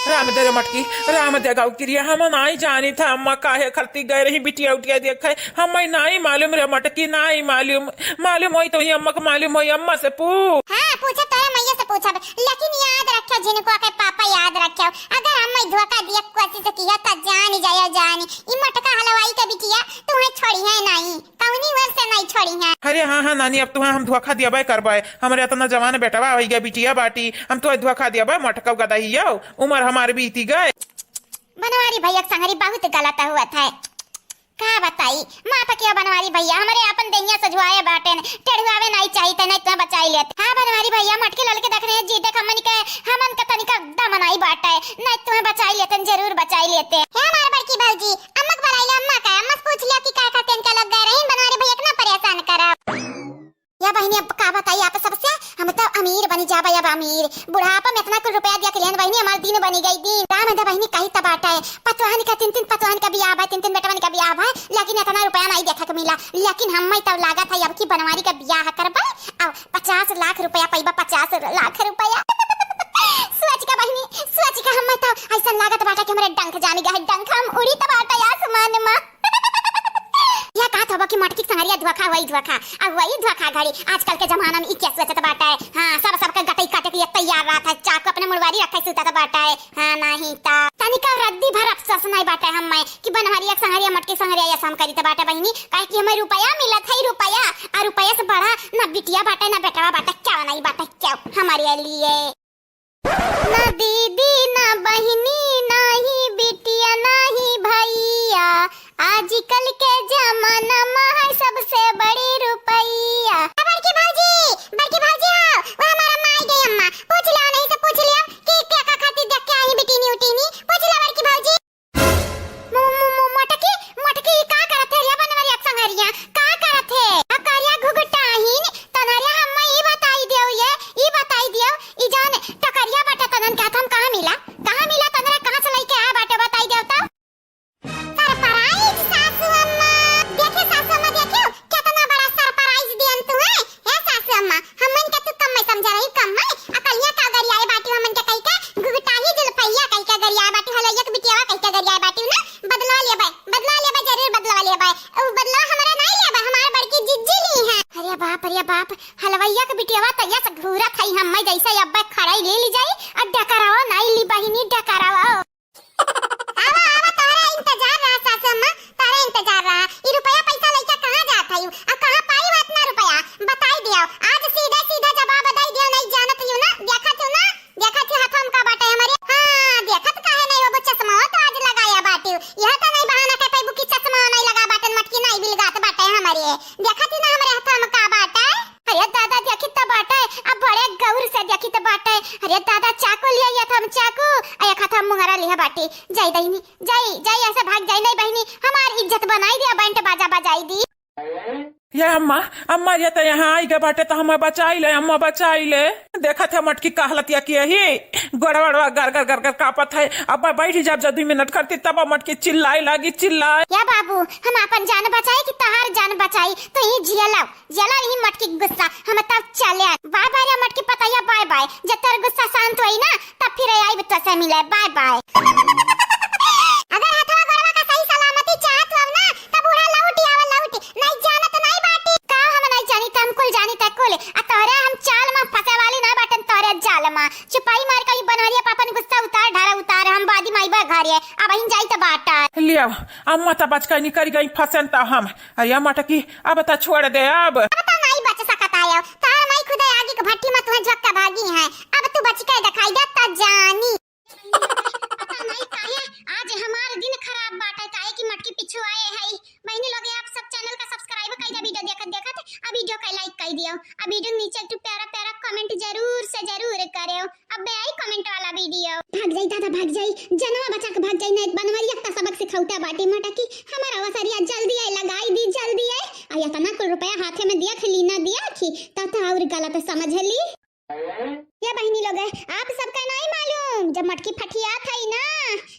राम दे रे मटकी, राम दे गौ किरिया, हम नाई जानी था अम्मा काहे खरती गए रही बिटिया उटिया देखे, हमें नाई मालूम रे मटकी, नाई मालूम। मालूम होई तो ही अम्मा को मालूम होई, अम्मा से पूछ। हाँ, पूछब तो मैया से पूछब, लेकिन याद रखो झिनकुआ के पापा, याद रखो, अगर हमें धोखा दिया कोशिश किया तो जानी जायो जानी, ई मटका हलवाई के बिटिया तुम्हें छोड़ी है नहीं। कौनी ओर से नहीं छोड़ी है। अरे हाँ, हाँ, नानी, अब तुहा हम धोखा दियाबे करबे। हमरे इतना जवान बेटवा होई गए, बिटिया बाटी, हम तो धोखा दियाबे, मटकब गदहियो, उम्र हमार बीती गए। बनवारी भैया के संगरी बहुत गलत हुआ था। का बताई, माफ किया बनवारी भैया, हमरे अपन देहिया सजुआए बाटेन, टेढ़ुआवे नहीं चाहिए, नहीं तुम्हें बचाई लेते। हाँ बनवारी भैया, मटके ललके देख रहे हैं जी, देख हमन के, हमन का तनिका दम नहीं बाटे, नहीं तुम्हें बचाई लेते, जरूर बचाई लेते। हे हमार बड़की भौजी, अम्मा के बुलाई ले, अम्मा का, अम्मा से पूछ लिया कि का खातिर इनका लग गए रही, बनवारी भैया इतना परेशान करब। या बहिनी, अब का बताई आप सबसे, हम तो अमीर बनी जाबे, अब अमीर। बुढ़ापा में इतना कुल रुपया दिया के लेन बहिनी, हमार दिन बनी गई दिन। राम दे बहिनी, कही त बाटे, पतवाहन का तीन तीन पतवाहन का बियाह बा, तीन तीन बेटवन का बियाह बा, लेकिन इतना रुपया नहीं देखे के मिला। लेकिन हम्मे तो लागत है अब की बनवारी का बियाह करबे, अब पचास लाख रुपया पइबा, पचास लाख रुपया। सोच के बहिनी, सोच के हम्मे तो ऐसा लागत बाटे कि हमरे डंक जामी गए, डंक हम उड़ी त बाटे आसमान में। या कहत हबो कि मटकी के संगरिया धोखा, वही धोखा, अब वही धोखा घड़ी। आजकल के जमाना में ई क्या सोचत बाटे? हाँ, सब सबके गटई काटे के लिए तैयार रहत है, चाकू अपने मुड़वारी रखे सुतत बाटे। हाँ, नहीं त तनिका रद्दी भर अफसोस नहीं बाटे हम्मे कि बनहरिया के संगरिया मटकी के संगरिया ये सब करीत बाटे बहिनी, काहे कि हमें रुपया मिलत है, रुपया, और रुपया से बड़ा ना बिटिया बाटे, ना बेटवा बाटे, क्या नहीं बाटे, क्या हमारे लिए। ना दीदी, ना बहिनी, ना ही बिटिया, ना ही भैया, आजकल के जमाना में है सबसे बड़ी रुपैया। ए बड़की भौजी, बड़की भौजी हो, वो हमारा माई गई अम्मा, पूछ लियो, नहीं तो पूछ लियो कि क्या का खातिर देख के आई बिटिनी उटिनी, पूछ लियो बड़की भौजी। मो-, मो-, मो-, मोटकी, मोटकी, ई का करत है रे बनवरिया के संगरिया? का करत है? आ करिया घुघुटाहिन, तनहरिया हम्मे ई बताई दियो ये, ई बताई दियो, ई जौन टकरिया बाटे तनन के हाथ हम कहाँ मिला? कहाँ मिला तनरे, कहाँ से लइके आया बाटे बताई दियो तो? सरप्राइज सासू अम्मा, देखे सासू अम्मा, देखे, केतना बड़ा सरप्राइज दियन तू है। ए सासू अम्मा, हमन के तू कम में समझ रही, कम में। अकलिया का गरियाए बाटी हमन के कही के, घुघुटाही जुल्फैया कही के गरियाए बाटी, हलैया के बिटियावा कही के गरियाए बाटी ना। बदला लेबे, बदला लेबे, जरूर बदला लेबे। उ बदला हमरा नहीं लेबे, हमार बड़की जिज्जी ली है। अरे बाप, अरे बाप, हलवैया के बिटियावा तैया से घूरत है, हम्मे जैसे अब्बे खड़ाई ले ली जाई, और डकरावा नहीं ली बहिनी, डकरावा। आवा, आवा, तोहरा इंतजार रहा सासू अम्मा, तोहरा इंतजार रहा। ई रुपया पैसा लइके कहाँ जात हई? आ कहाँ पाई इतना रुपया? बताई दियो। आज सीधा सीधा जवाब दई दियो, नहीं जानत हियो ना, देखत हियो ना, देखत हियो हाथवा में का बाटे हमरे। हाँ, देखत काहे नहीं हो, चश्मा तो आज लगाया बाटी। यह तो नहीं बहाना कह पैबू कि चश्मा नहीं लगा बाटे, मटकी नहीं बिलगात बाटे हमरे। देखत ही ना हमरे हाथवा में का बाटे। अरे दादा, देखी त बाटे, अब बड़े गौर से देखी त बाटे। अरे दादा, चाकू लिया, या त हम चाकू, आ एक हाथ हम मुंगरा लिया बाटी। जाई दहिनी, जाई, जाई, ऐसे भाग जाई नहीं बहिनी, हमार इज्जत बनाई दिया, बैंड बाजा बजाई दी। ये अम्मा, अम्मा, ये तो यहाँ आई गए बाटे, तो हमें बचाई ले, अम्मा, बचाई ले। देखत है मटकी का हालत या कि यही गोड़वा, गोड़वा, गर, गर, गर, गर कांपत है। अब मैं बैठ जाब, जब दुई मिनट करती, तब मटकी चिल्लाई लागी, चिल्लाई। या बाबू, हम अपन जान बचाई कि तहार जान बचाई, तो ही जिया लाओ। जला रही मटकी के गुस्सा, हम तब चले आए। बाय बाय रे मटकी पतैया, बाय बाय। जब तोर गुस्सा शांत होई ना, तब फिर आइब तोसे मिले। Bye bye. अगर हथवा गोड़वा का सही सलामती चाहत हो ना, तब बूढ़ा लौट आवा, लौट। नहीं जानत नहीं बाटी। का हम नहीं जानी, त हम कुल जानी त कुल। आ तोहरे हम चाल में फंसे वाली ना बाटन, तोहरे जाल में। चुपाई मार के ई बनवरिया पापन गुस्सा उतार, ढारा उतार, हम बादी माई बा घरे। अब अहिन जाई त बाटा। लियाव, अम्मा त बचकनी करी गई फंसन त हम। अरे मटकी, अब त छोड़ दे अब। अब त नहीं बच सकत आयो। तार माई खुदे आगे के भट्टी में तुहे झोंक के भागी है। अब तू बच के दिखाई दे त जानी। पता नहीं काहे आज हमार दिन खराब बाटे, काहे कि मटकी पीछू आए है। बहिनी लोग, आप सब चैनल का सब्सक्राइब कर दे, वीडियो देखत देखत, आ वीडियो का लाइक कर दियो, आ वीडियो के नीचे एक ठो प्यारा प्यारा कमेंट जरूर से जरूर करेओ। अबे आई कमेंट वाला वीडियो। भाग जाई दादा, भाग जाई, जनवा बचा के भाग जाई, नहीं बनवरिया का सबक सिखौता बाटी मटकी, हमारा वसरिया जल्दी आई, लगाई दी जल्दी आई। आ इतना कुल रुपया हाथे में दिया खिली ना दिया खी, ता तो और गलत समझ ली। ये बहिनी लोग, आप सबका नहीं मालूम, जब मटकी फटियात है ना,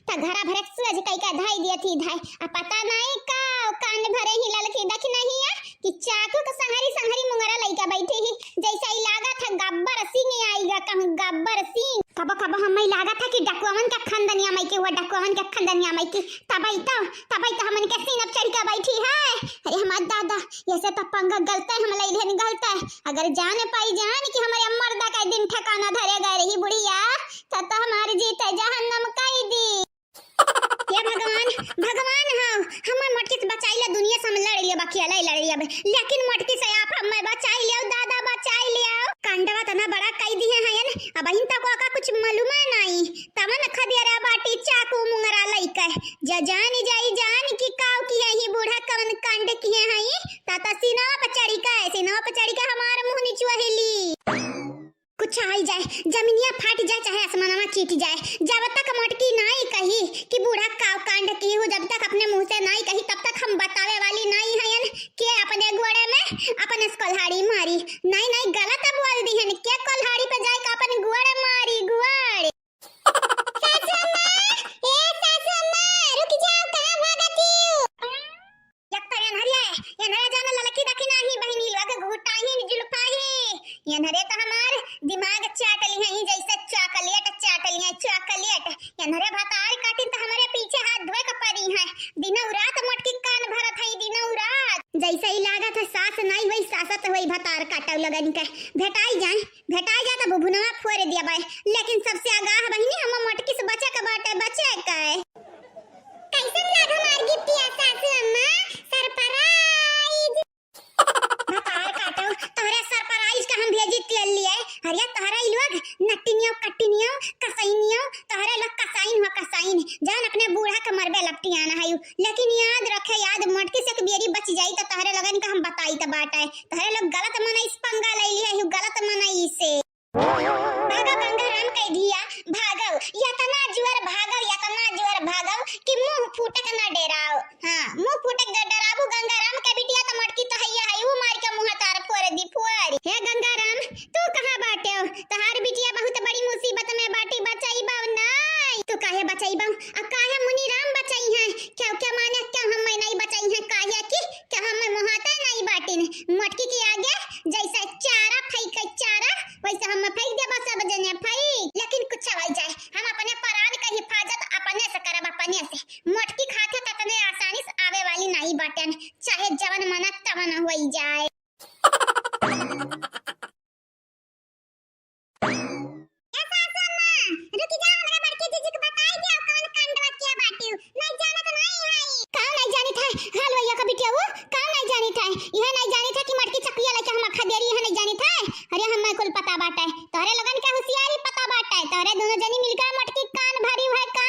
त घरा भरे सूरज कई का धाई दिया थी धाई। आ पता नहीं का, कान भरे ही ललकी देख नहीं है कि चाकू के संहरी संहरी मुंगरा लइका बैठे ही, जैसे ही लागत है गब्बर सिंह आएगा, कहूँ गब्बर सिंह। कबो कबो हमें लागत है कि डकुअवन के खंदनिया मई के, वो डकुअवन के खंदनिया मई के, तबई तो, तबई तो हमन के सीना पे चढ़ के बैठी है। अरे हमार दादा, ऐसे तो पंगा गलते हम लइले हन, गलते। अगर जान पाई जान कि हमारे मर्दा का दिन ठिकाना धरे गए रही बुढ़िया, तब तो हमार जीते जहन्नम कई दी। हे भगवान, भगवान हो, हमें मटकी से बचाई ले, दुनिया से हम लड़ लिया, बखिया ले लड़ लिया बे। लेकिन मटकी से आप हमें बचाई लियो, दादा बचाई लियो। कांडवा तना बड़ा कई दिए हैं, अब इन तक का कुछ मालूम है नहीं। तमन खदिया रे बाटी चाकू मुंगरा लइके। जा जान जाई जान की काव किहे ही बूढ़ा कवन कांड किहे हई। ताता सीनवा पे चढ़ी के, सीनवा पे चढ़ी के हमार मुंह निचुआ हेली। कुछ छाई जाए, जमीनिया फाट जाए, चाहे आसमानवा चीट जाए, जब तक मोटकी नाई कही कि बूढ़ा काव कांड किहू, जब तक अपने मुंह से नाई कही, तब तक हम बतावे वाली नाई हयन कि अपने गोड़े में अपने से कोल्हाड़ी मारी। नाई, नाई, गलत बोल दिहन, के कोल्हाड़ी पे जाए के अपन गोड़े मारी, गोड़। सासू अम्मा, ए सासू अम्मा, रुक जाओ, कहाँ भागत हियो? एक तो एन्हरिया, एन्हरे जान ललकी देखी नाही बहिनी लोग घुटाही जुल्फाही। एन्हरे तो हमार दिमाग चाट लिहे, जैसे चॉकलेट चाट लिहे, चॉकलेट। एन्हरे भतार काटिन तो हमरे पीछे हाथ धोए के परी है। दिनौ रात मोटकी कान भरत है, दिनौ रात। जैसे ही लागत है सास नाई होई, सासत होई भतार काटौ लगन के। भेटाई जाए, भेटाई जाए तो बुभुनवा फोड़ दिया बाय। लेकिन सबसे आगाह बहिनी हम मोटकी से बचे के बाटे, बचे के। कैसन लाग हमार गिफ्टिया सासू अम्मा? सरप्राइज। भतार काटौ, तोहरे सरप्राइज का हम भेजी तेल लिए। अरे तोहरे ई लोग नट्टिनियो, कट्टिनियो, कसैनियो, तोहरे लोग कसाइन हो, कसाइन। जान अपने बूढ़ा के मरबे लपटियाना है यू। लेकिन याद रखे, याद मोटकी से एक बेरी बच जाई तो तोहरे लोगन का हम बताई त बाटे। तोहरे लोग गलत मनई से पंगा ले लिया, यू गलत मनई से। भागो गंगाराम कह दिया, भागो, यतना जुअर भागो, यतना जुअर भागो कि मुंह फूटक ना डेराओ। हाँ, मुंह फूटक ना डेराबू गंगाराम के बिटिया, तो मोटकी तो हैया है, ऊ मार के मुंह तार फोड़ दी, फोड़। हे गंगाराम, तू कहाँ बाटे हो? तोहार बिटिया बहुत बड़ी मुसीबत में बाटी, बचाई बाऊ नाई। तू काहे बचाई बाऊ? आ काहे मुनीराम बचाई हैं? क्या, क्या माने, क्या हम नहीं बचाई हैं? काहे कि, क्या हम मोहाते नहीं बाटिन? मोटकी के आगे जैसे चारा फेंके चारा, वैसे हम फेंक देबा सब जने फेंक, लेकिन कुछ हो जाए, हम अपने प्राण के हिफाजत अपने से करब, अपने से। मोटकी खाते ततने आसानी से आवे वाली नहीं बाटन, चाहे जवन मना तवन होई जाए। ए सासू अम्मा, रुकी जाओ, हमरा बड़की जीजी के बताई दियो, कौन कांडवा किया बाटियो। नहीं जानत नहीं है। का नहीं जानित है? हलवैया का बिटिया वो, का नहीं जानित है? यह नहीं जानित है कि मटकी चकिया लेके हम खदेरी, यह नहीं जानित है? अरे हमें कुल पता बाटे, तोहरे लोगन के होशियारी पता बाटे, तोहरे दोनों जनी मिलकर मटकी कान भरी है का?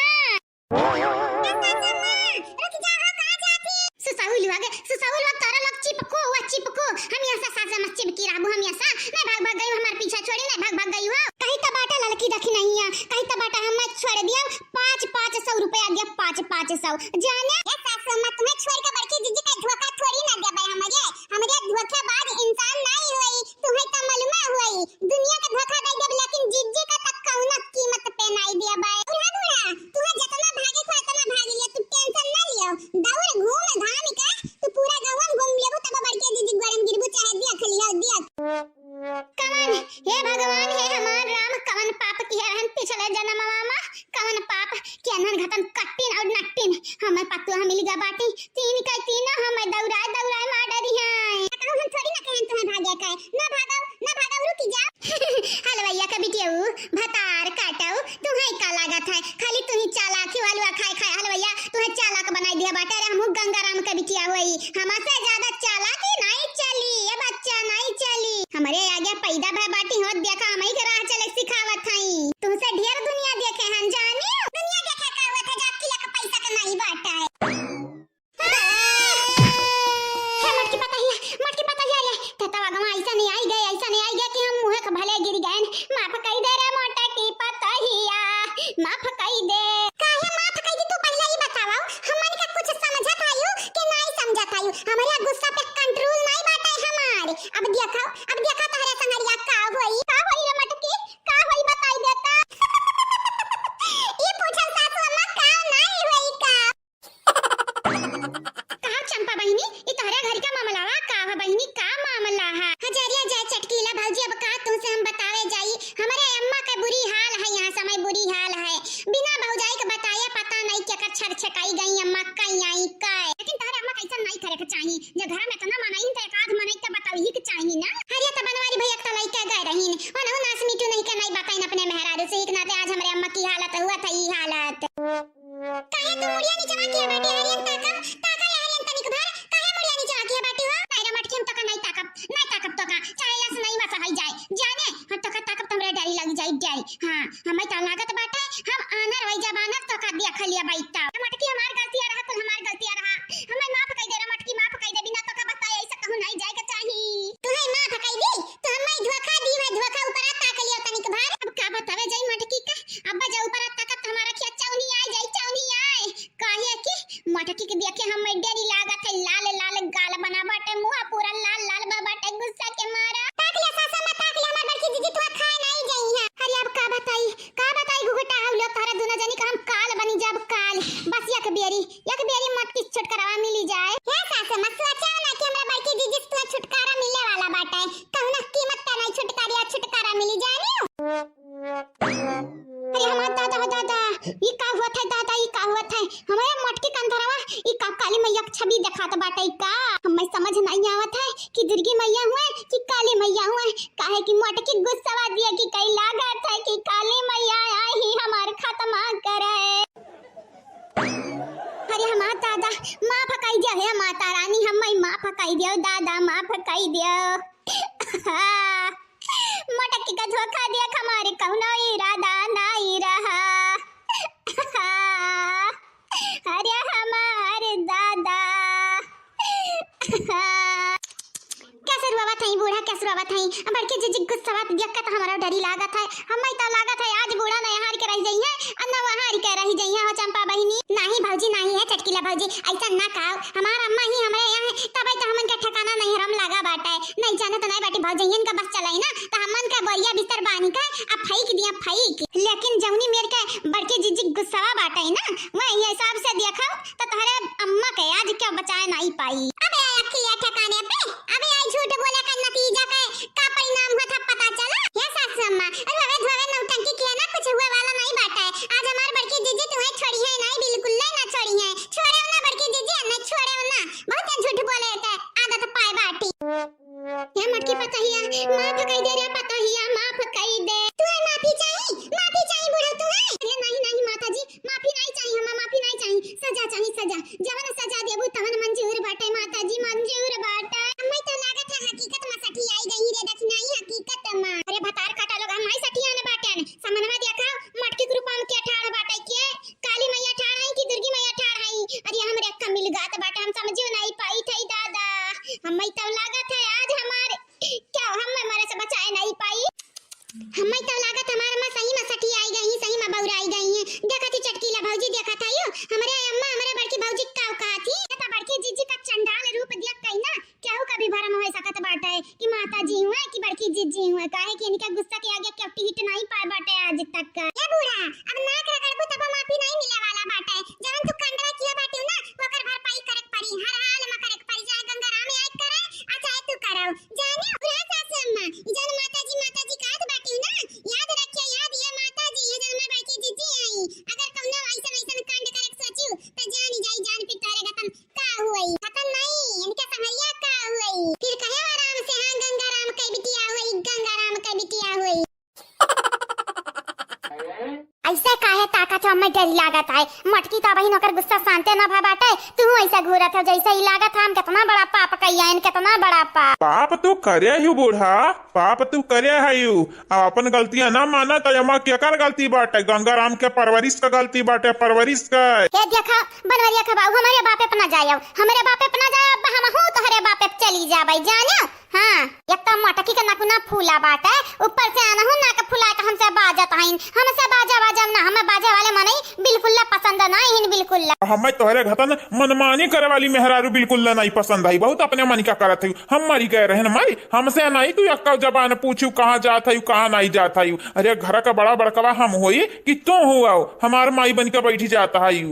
ए सासू अम्मा, रुक जाओ, कहाँ जाती? सुसहुल हुआ गे, सुसहुल हुआ, तोरा लोग चिपको हुआ, चिपको। हम यहाँ से सास मत चिपकी रहबू, हम यहाँ से। नहीं भाग भाग गई हमारे पीछे छोड़ी, नहीं भाग भाग गई हो। कहीं तो बाटा ललकी दखिनैया, कहीं तो बाटा हम छोड़ दिया, पाँच, पाँच सौ रुपया दिया, पाँच, पाँच सौ। जाने? ए सासू अम्मा, तुम्हें छोड़ के बड़की जीजी का धोखा थोड़ी ना देबे हमरे। हमरे धोखेबाज इंसान नहीं हुई, तुम्हें तो मालूम हुई। दुनिया के धोखा दे देब, लेकिन जीजी का तक कौनो कीमत पे नहीं देबे। बूढ़ा, बूढ़ा, तुम्हें जितना भागे को उतना भाग लिया, तू टेंशन ना लियो। दौड़ घूम घाम के तू पूरा गाँव में घूम लेबू, तब बड़के जीजी गोड़ में गिरबू, चाहे देख लियो, देख। कवन, हे भगवान, हे हमार राम, कवन पाप किया रहन पिछले जन्मवा में, कवन पाप किया नन घटन कट्टिन और नट्टिन, हमें पतुआ मिल गया बाटी, तीन का तीनों हमें दौड़ाए दौड़ाए मार डरी हैं। कहूँ हम थोड़ी ना कहें तुम्हें भागे का, ना भागो, ना भागो, रुकी जाओ। हलवैया के बिटियऊ, भतार काटऊ, तुहई का लागत है? खाली तुही चालाकी वालुआ खाए खाए हलवैया, तुहे चालाक बनाई दिया बाटे। अरे हमहू गंगाराम के बिटिया होई, हमसे ज्यादा चालाकी नहीं चली, ये बच्चा नहीं चली। हमरे आगे पैदा भय बाटी होत देखा, हमही के राह चले सिखावत हई। तुमसे ढेर दुनिया देखे हम जानी। दुनिया देखे का होत है, जाकी लक पैसा के नहीं बाटा है। हे मोटकी पतहिया, मोटकी पतहिया रे, ततवा गवा ऐसा नहीं आई गए, ऐसा नहीं आई गए कि हम मुँह के भले गिर गए। माफ कई दे रे मोटकी पतहिया, माफ कई दे। काहे माफ कई दी तू पहले ही बतावा, हमन का कुछ समझत आयु कि नहीं समझत आयु? हमारे गुस्सा पे कंट्रोल नहीं बाटे हमार। अब देखो, अब देखो तोहरे संगरिया का होई, का होई रे मोटकी, का होई बताई देता। ये पूछल सासू अम्मा का नहीं होई का? कहा चंपा बहिनी, ई तोहरे घर का मामला वा का ह बहिनी, का मामला है? हजारिया जाए चटकीला भौजी, अब का तुमसे हम बतावे जाई, हमरे अम्मा के बुरी हाल है, यहाँ समय बुरी हाल है, बिना भौजाई के बताए पता नहीं केकर छर छकाई गई अम्मा, कई आई कई। लेकिन तोहरे अम्मा कैसन नहीं करे के चाही, जे घर में इतना मनई त एक आध मनई त बतावे ही के चाही ना। हरिया त बनवारी भैया त लइके गए रहीन, ओनहु नास मीठू नहीं के नहीं बताइन अपने मेहरारू से, एक नाते आज हमरे अम्मा की हालत हुआ था, ई हालत। काहे तू मुड़िया नीचवा किया बाटे हरियन ताकब? ताका या हरियन तनिक भर, काहे मुड़िया नीचवा किया बाटे हो? नहीं रे मटकी, हम तोका नहीं ताकब, नहीं ताकब तोका, चाहे यस नहीं बस हई जाए, जाने हम तोका ताकब त हमरे डरी लग जाई, डरी। हाँ, हमें तो लागत बाटे हम आनर वही जबानर तोका देख लिया बैठा। मटकी हमार गलतिया रहा, कुल हमार गलतिया रहा, हमें माफ कई दे रे मटकी, माफ कई दे, बिना तोका बताए ऐसा कहूँ नहीं जाए के चाही। तुम्हें माफ कई दी, तो हमें धोखा दी है, धोखा ऊपर आ ताक लियो तनी। अरे हमार दादा हो दादा, ई का हुआ था दादा, ई का हुआ था? हमारे मोटकी कंधरवा, ई का काली मैया के छवि देखात बाटे का? हमें समझ नहीं आवत है कि दुर्गी मैया हुए कि काली मैया हुए, काहे कि मोटकी गुस्सा दिया कि कई लागत है कि काली मैया आई ही हमार खत्मा करे। अरे हमार दादा, माफ कई दियो हे माता रानी, हमें माफ कई दियो दादा, माफ कई दियो। मोटकी का धोखा दिया, हमारे कौनो इरादा नहीं रहा। अरे हमार दादा। कैसे रोवत हई बूढ़ा, कैसे रोवत हई? बड़की जीजी गुस्सा देख के तो हमारा डरी लागत है। हमें तो लागत है आज बूढ़ा न यहाँ के रह जाई है, और न वहाँ के रह जाई है। हो चंपा बहिनी। नहीं भौजी, नहीं है चटकीला भौजी, ऐसा ना कहो। हमार अम्मा ही हमरे यहाँ है, तबे तो हमन के ठिकाना नहीं हरम लगा बाटे। नहीं जाने तो नहीं बाटी भौजी, इनका बस चलाई ना, तो हमन का बोरिया बिस्तर बानी का अब फेंक दिया, फेंक। लेकिन जौनी मेर के बड़की जीजी गुस्सा बाटे ना, वही हिसाब से देखो तो तोहरे अम्मा के आज क्यों बचाए नहीं पाई। अबे आया खिया ठिकाने पे, अबे आई झूठ बोले का नतीजा के का परिणाम हुआ था पता चला? हे सासू अम्मा, अरे हवे धोवे नौटंकी किया ना, कुछ हुए वाला नहीं बाटे। आज हमार बड़की जीजी तुम्हें छोड़ी है नहीं, बिल्कुल ले ना छोड़ी है। छोड़े ना बड़की जीजी, नहीं छोड़े ना। बहुत झूठ बोले के आदत पाए बाटी। हे मोटकी पतोहिया, माफ कई दे रे पतोहिया, माफ कई दे। तुम्हें माफी चाही, माफी चाही बूढ़ा तुम्हें। अरे नहीं, नहीं माता जी, माफी नहीं चाही, हमें माफी नहीं चाही, सजा चाही, सजा। जवन सजा देबू तवन मंजूर बाटे माता जी, मंजूर बाटे। हमें तो लागत है हकीकत में सठी आई गई रे दखिनाई हकीकत में। अरे भतार काटा लोग हम आई सठियान बाटन। समनवा देखा, मोटकी के रूपा में के ठाड़ बाटे के? काली मैया ठाड़ है कि दुर्गी मैया ठाड़ है? अरे हमरे अक्का मिल गात बाटे, हम समझियो नहीं पाई थे दादा। हमें तो लागत है आज हमारे क्या हमें मरे से बचाए नहीं पाई। हमें तो लागत हमार अम्मा सही में सठी आई गई, सही में बौराई गई है। देखा थी चटकीला भौजी, देखा था यो हमरे अम्मा हमरे बड़की भौजी का कहा थी। ये तो बड़की जीजी का चंडाल रूप देख कही ना केहू का भी भरम हो सकत बाटे कि माता जी हुए कि बड़की जीजी हुए, काहे कि इनका गुस्सा के आगे केवटी हिट नहीं पाए बाटे आज तक। ए बूढ़ा, अब नाक रगड़बू तब माफी नहीं मिले वाला बाटे। जवन तू कंडवा किया बाटे ना, ओकर भरपाई करे के पड़ी, हर हाल में करे के पड़ी, चाहे गंगाराम आए करे, आ चाहे तू करो। जाने बूढ़ा सासू अम्मा, ई जवन माता जी, माता जी कहत बाटे ना, याद रखिया, याद ये माता जी, ये जवन बड़की जीजी आई। अगर कौनो ऐसन ऐसन कांड करे के सोचू, तो जानी जाई, जान पे तारे खत्म। का हुई? पता नहीं इनके समरिया का हुई। फिर कहे आराम से, हाँ, गंगाराम के बिटिया हुई, गंगाराम के बिटिया हुई। ऐसे काहे ताकत हो, हमें डर लागत है। मोटकी तो बहिन ओकर गुस्सा शांते ना भा बाटे, तू ऐसे घूरत हो जैसे ही लागत है हम कितना बड़ा पाप कइया, कितना बड़ा पाप। पाप तू करे ही बूढ़ा, पाप तू करे है यू। अब अपन गलतियां ना माना तो एमा केकर गलती बाटे? गंगाराम के परवरिश का गलती बाटे, परवरिश का। ए देखा, बनवरिया के बाबू, हमरे बापे पे ना जायो, हमरे बापे पे ना जायो, अब हम हूँ तोहरे बापे पे चली जाबे, जाने? हाँ, एक तो मोटकी के नकुना फूला बाटे, ऊपर से अनहु नाक फुला के हमसे बाजत हईन, हमसे बाजा बाजा ना, हमें बाजे वाले मनई बिल्कुल ला पसंद ना हिन, बिल्कुल ला। हमें तोहरे घतन मनमानी करे वाली मेहरारू बिल्कुल ला नहीं पसंद आई, बहुत अपने मन का करत है। हम मरी गए रहन माई, हमसे नहीं तू एक्का जबान पूछू कहाँ जात है, कहाँ नहीं जात है। अरे घर का बड़ा बड़कवा हम होई कि तू हुआ हमार माई बन के बैठी जात है।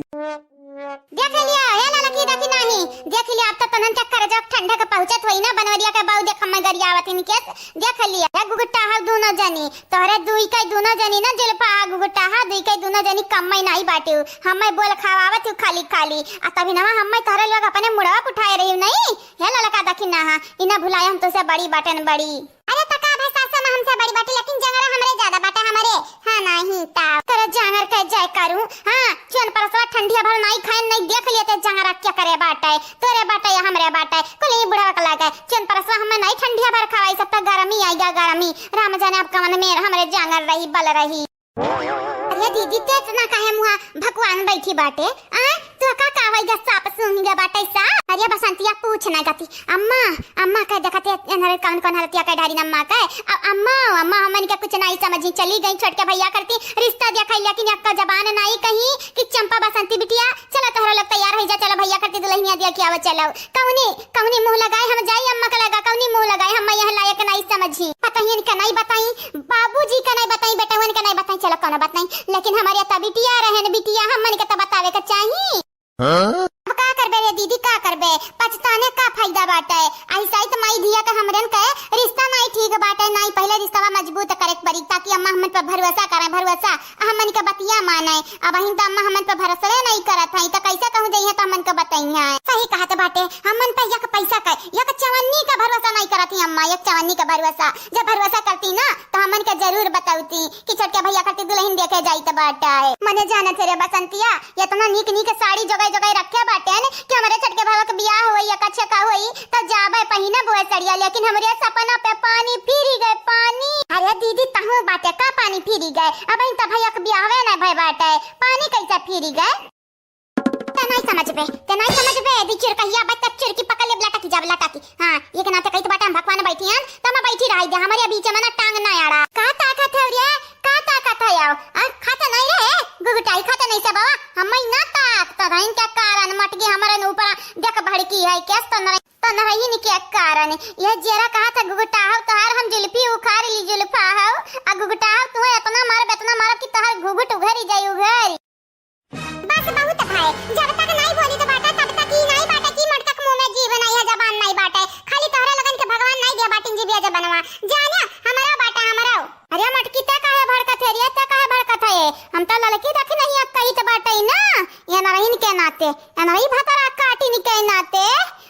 देख लिया, हे ललकी, देखी नाही, देख लिया, अब तो तनन चक्कर जो ठंडा के पहुँचत होई ना, बनवरिया के बाऊ देख, मैं गरियावत इनके, देख लिया, हे गुगुट्टा हा दोनों जनी, तोहरे दुई के दोनों जनी ना जुल्फा हा गुगुट्टा हा, दुई के दोनों जनी कम्मे नाही बाटिउ, हमें बोल खवावत हूँ खाली खाली, आ तभी ना हमें तोहरे लोग अपने मुड़वा उठाए रही नहीं, हे ललका देखी ना हा, इना भुलाए हम तुझसे बड़ी बाटन बड़ी। अरे त का भाई सासू माँ हमसे बड़ी बाटी, लेकिन जंगरा हमरे ज्यादा बाटे हमरे। हाँ नाही ता। तोरे जांगर के जय करू। हाँ, चोन परसवा ठंडिया भर नाई खाए, नहीं देख लिए ते जांगर क्या करे बाटे। तोरे बाटे या हमरे बाटे। कुल ही बुढ़वा के लगे। चोन परसवा हमें नहीं ठंडिया भर खवाई, सब तो गर्मी आई गा गर्मी। राम जाने अब कवन मेर हमरे जांगर रही, बल रही। अरे दीदी, ते इतना काहे मुहा भगवान बैठी बाटे? आ? तू का का होई गा, सांप सूंघ गा बाटे सा? अरे बसंतिया, पूछ ना गति। अम्मा, अम्मा के देखते एनहरे कौन कौन हरतिया के डारी अम्मा के। अब अम्मा, अम्मा हमन के कुछ नहीं समझी, चली गई छोट के भैया करती रिश्ता देखा, लेकिन एक्का जबान नहीं कही कि चंपा बसंती बिटिया, चलो तोहरा लोग तैयार हो जा, चलो भैया करती दुल्हनिया दिया कि आवा चलो। कौनी, कौनी मुंह लगाए हम जाई अम्मा के लगा, कौनी मुंह लगाए, हम यहाँ लायक नहीं समझी। पता ही इनका नहीं बताई, बाबूजी का नहीं बताई, बेटवन का नहीं बताई, चलो कौनो बात नहीं, लेकिन हमारे तो बिटिया रहन बिटिया, हमन के तो बतावे के चाही। हाँ? अब का करबे रे दीदी, का करबे? पछताने का फायदा बाटे? ऐसा ही तो माई धिया के हमरन के रिश्ता नहीं ठीक बाटे। नाहीं, पहिले रिश्तवा मजबूत करे के पड़ी, ताकि अम्मा हमन पर भरोसा करें, भरोसा, आ हमन के बतिया माने। अबहिन त अम्मा हमन पर भरोसवे नाहीं करत हई, त कैसे कहूँ जइहें त हमन के बतइहें। सही कहत बाटे, हमन पे एक पैसा का, एक चवन्नी का भरोसा नाहीं करत ही अम्मा, एक चवन्नी का भरोसा। जब भरोसा करती ना, त हमन के जरूर बतौती कि छोटके भैया खातिर दुलहिन देखे जाइत बाटे। मने जानत हे रे बसंतिया, एतना नीक नीक साड़ी जोगाई जोगाई रखे बाटेन कि हमरे छोटके भैया के बियाह होई, एका छेका होई, त जाबे पहिनब उहे सड़िया, लेकिन हमरे सपना पे पानी फिरी गए, पानी। अरे दीदी, तहूँ बाटे का पानी फिरी गए? अबहिन त भैया के बियाहवे नाहीं भय बाटे, पानी कैसे फिरी गए? ते नाहीं समझबे, ते नाहीं समझबे, दी चिरकहिया बच्चा चिरकी पकड़ लेब, लटकी जाब, लटकी। हाँ, एक नाते कहित बाटे हम भगवान बैठी हन, त हम बैठी रही दे, हमरे बीच में ना टांग ना अड़ा। का ताकत है रे, का ताकत है आओ? आ, खाते नाहीं रहे, गुगटाई खाते नाहीं से बाबा, हम ना ताकत है, इनके कारण मटकी हमरे न ऊपर देख भड़की है, केस तो नहीं, तो नहीं इनके कारण। ये जेरा कहा था गुगटा हो, तोहार हम जुल्फी उखाड़ ली जुल्फा हो, आ गुगटा हो, तू इतना मारब, इतना मारब कि तोहार घुघुट उघरी जाई उघरी। बस बहुत भाई, जब तक नाहीं बोली तो बाटा, तब तक ई नाहीं बाटा कि मटका के मुँह में जीभ नाहीं है, जबान नाहीं बाटे। खाली तोहरे लोगन के भगवान नाहीं दिया बाटिन जीभिया जबनवा। जानिया, हमरा बाटा, हमरा। अरे मटकी, ते काहे भड़कत है रे? ते काहे भड़कत है? हम तो लड़की देखी नहीं, अब कही तो बाटे ही ना। ये नरहिन के नाते, ये नरही भतरा काटिन के नाते।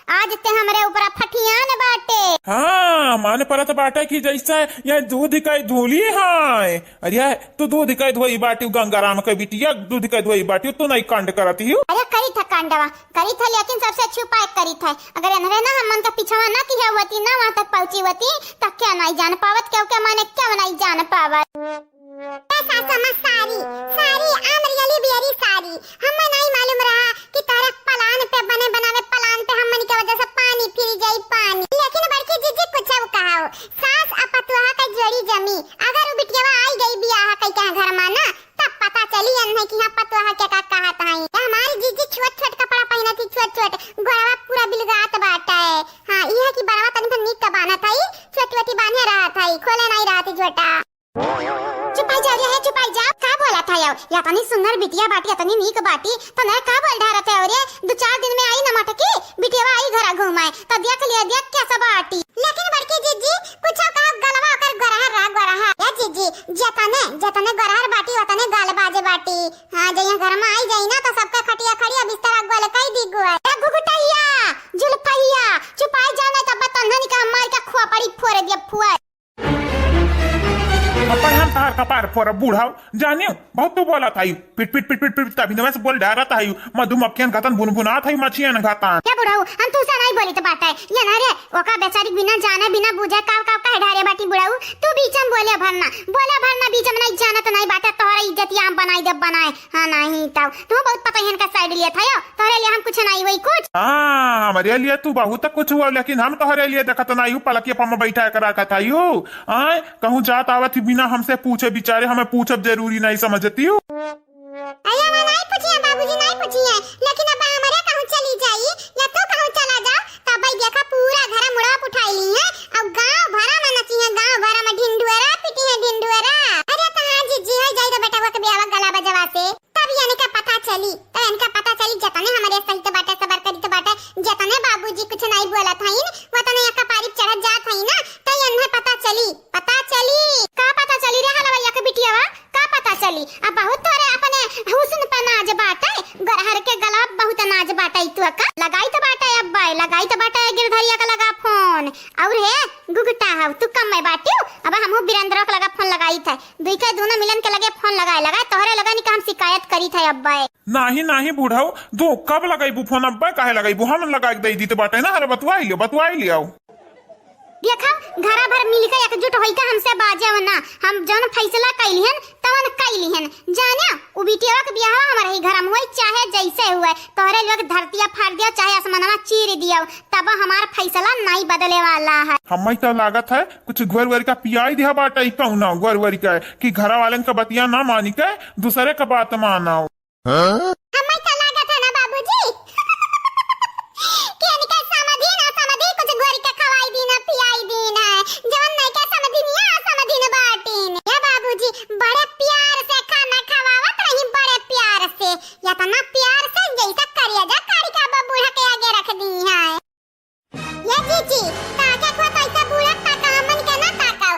आज ते हमरे ऊपर फठियान बाटे। हाँ, मान परत बाटे कि जैसे ये दूध के धूली है। अरे, तू दूध के धोई बाटिउ, गंगाराम के बिटिया, दूध के धोई बाटिउ, तू नहीं कांड करत हिउ। अरे, करी था कांडवा, करी था, लेकिन सबसे छुपा के करी था। अगर इन्हरे ना हमन के पिछवा ना किया होती, ना वहाँ तक पहुँची होती, तो क्या नहीं जान पावत, क्यों के माने क्यों नहीं जान पावत। ए सासमा सारी, सारी, I'm really very sorry। हमें नहीं मालूम रहा कि तोहरे पलान पे बने बनावे पलान पे हमन के वजह से पानी फिर जाई पानी। लेकिन बड़की जीजी कुछ कहो, सास आ पतोहा का जोड़ी जमी, अगर उ बिटियावा आई गई बियाह कई के घर में ना, तब पता चली अन्हे कि हाँ पतोहा के का कहत हई। हमारी जीजी छोट छोट कपड़ा पहनत ही, छोट छोट, गोड़वा पूरा बिलगात बाटे। हाँ, इहे कि बड़वा तनी भर नीक का बान्हत हई, छोटी छोटी बान्हे रहत हई, खोले नहीं रहत ही झोटा। चुपाई जाओ रे, चुपाई जाओ। का बोलत हयो? या तनी सुंदर बिटिया बाटी, या तनी नीक बाटी, तो नया का बोल ढारत हयो रे? दो चार दिन में आई न मटकी, बिटियावा आई घरा घूमाए, तो देख लिया, देख कैसा बाटी। लेकिन बड़की जीजी, कुछ कहो, गलवा ओकर गोरहर रहा, गोरहर। ए जीजी, जतने, जतने गोरहर बाटी, ओतने गालबाज बाटी। हाँ, जइया घर में आई जाई ना, तो सबका खटिया खड़िया बिस्तरा गोल कई दी गोल। ए घुघुटैया, जुल्फैया, चुपाई जाओ नहीं तो बतन्हन का मार के खोपड़ी फोड़ दिया, फुआ। अब हम तहार कपार फोड़ब बूढ़ा, जानियो, बहुत तू बोलत हई, पिट, पिट, पिट, पिट, पिट, तभी नवा से बोल डारत हई, मधुमक्खियन घतन, बुनबुनात हई, मछियन घतन। हे बुढ़ऊ, हम तू से नहीं बोली तो बात है, ये ना रे, ओका बेचारी बिना जाने, बिना बूझे, काव, काव, काहे ढारे बाटी बुढ़ऊ, तू बीच में बोले भरना, बोले भरना बीच में, नहीं जानत नहीं बाटे, तोहरा इज्जतिया हम बनाई देब बनाए, हाँ नहीं तब, तू बहुत पता इनका side लिया था यो, तोहरे लिए हम कुछ नहीं वही कुछ। हाँ, हमरे लिए तू बहुत कुछ हुआ, लेकिन हम तोहरे लिए देखत नहीं हूँ, पलकिया पर हम बैठा कर रखत हई हूँ। आय, कहूँ जात आवत ही बिना हमसे पूछे बिचारे, हमें पूछब जरूरी नहीं समझती हूँ। अरे, हम नहीं पूछिए बाबूजी, नहीं पूछिए, लेकिन अब हमरे कहूँ चली जाई या तू कहूँ चला जाओ, तब भाई देखा पूरा घर मुड़वा उठाई ली है, अब गाँव भरा में नची है, गाँव भरा में ढिंढुअरा पीटी है, ढिंढुअरा। अरे तो हाँ जीजी, हो जाई तो बेटा वो के ब्याह गला बजवा से। तब इनका पता चली, तब इनका पता चली, जतने हमरे सहित बाटे, सबर करित बाटे, जतने बाबूजी कुछ नहीं बोलत हईन, वतने या कपारी चढ़त जात हईन ना, तो इन्हें पता चली, पता चली। का पता चली रे हलवैया के बिटियावा, का पता चली? अब बहुत तोरे अपने हुस्न पे नाज बाटे, गोरहर के गला बहुत नाज बाटे, तू का लगाई तो बाटे, अब बाय लगाई तो बाटे, गिरधरिया का लगा फोन। और हे गुगटा हव, तू कम में बाटियो, अब हमहू बिरेंद्र के लगा फोन लगाई थे, दुई के दोनों मिलन के लगे फोन लगाए, लगाए, तोहरे लगन का हम शिकायत करी थे अब्बे। नाही, नाही बूढ़ऊ, तू कब लगइबू फोन? अब्बे काहे लगइबू? हम लगा के दे दी तो बाटे ना, अरे बतवाई लियो, बतवाई लियो। देखा, घरा भर मिलके एकजुट होइके हमसे बाजे हो ना, हम जौन फैसला कैलिहन, तवन कैलिहन। जाने, उ बिटिया के बियाहवा हमारे ही घर में होई, चाहे जैसे हुए, तोहरे लोग धरतिया फाड़ दियो, चाहे आसमानवा चीर दियो, तब हमार फैसला नहीं बदले वाला है। हमें तो लागत है, कुछ घोर वोर का पियाई दिया बाटे, ई कौन घोर वोर का कि घरा वालन का बतिया ना मानी के दूसरे का बात मानो। हाँ? हमें तो लागत है ना बाबूजी कि इनके समधी ना समधी कुछ घोर के खवाई दी ना पियाई दी ना, जवन नहीं के समधी निया समधी न बाटीन। ये बाबूजी बड़े प्यार से खाना खवावत रही, बड़े प्यार से, इतना प्यार से जैसे करेजा काढ़ के अब बूढ़ा के आगे रख दी है। ये जीजी, ताके को तैसे बूढ़ा ताका, हमन के ना ताकाओ।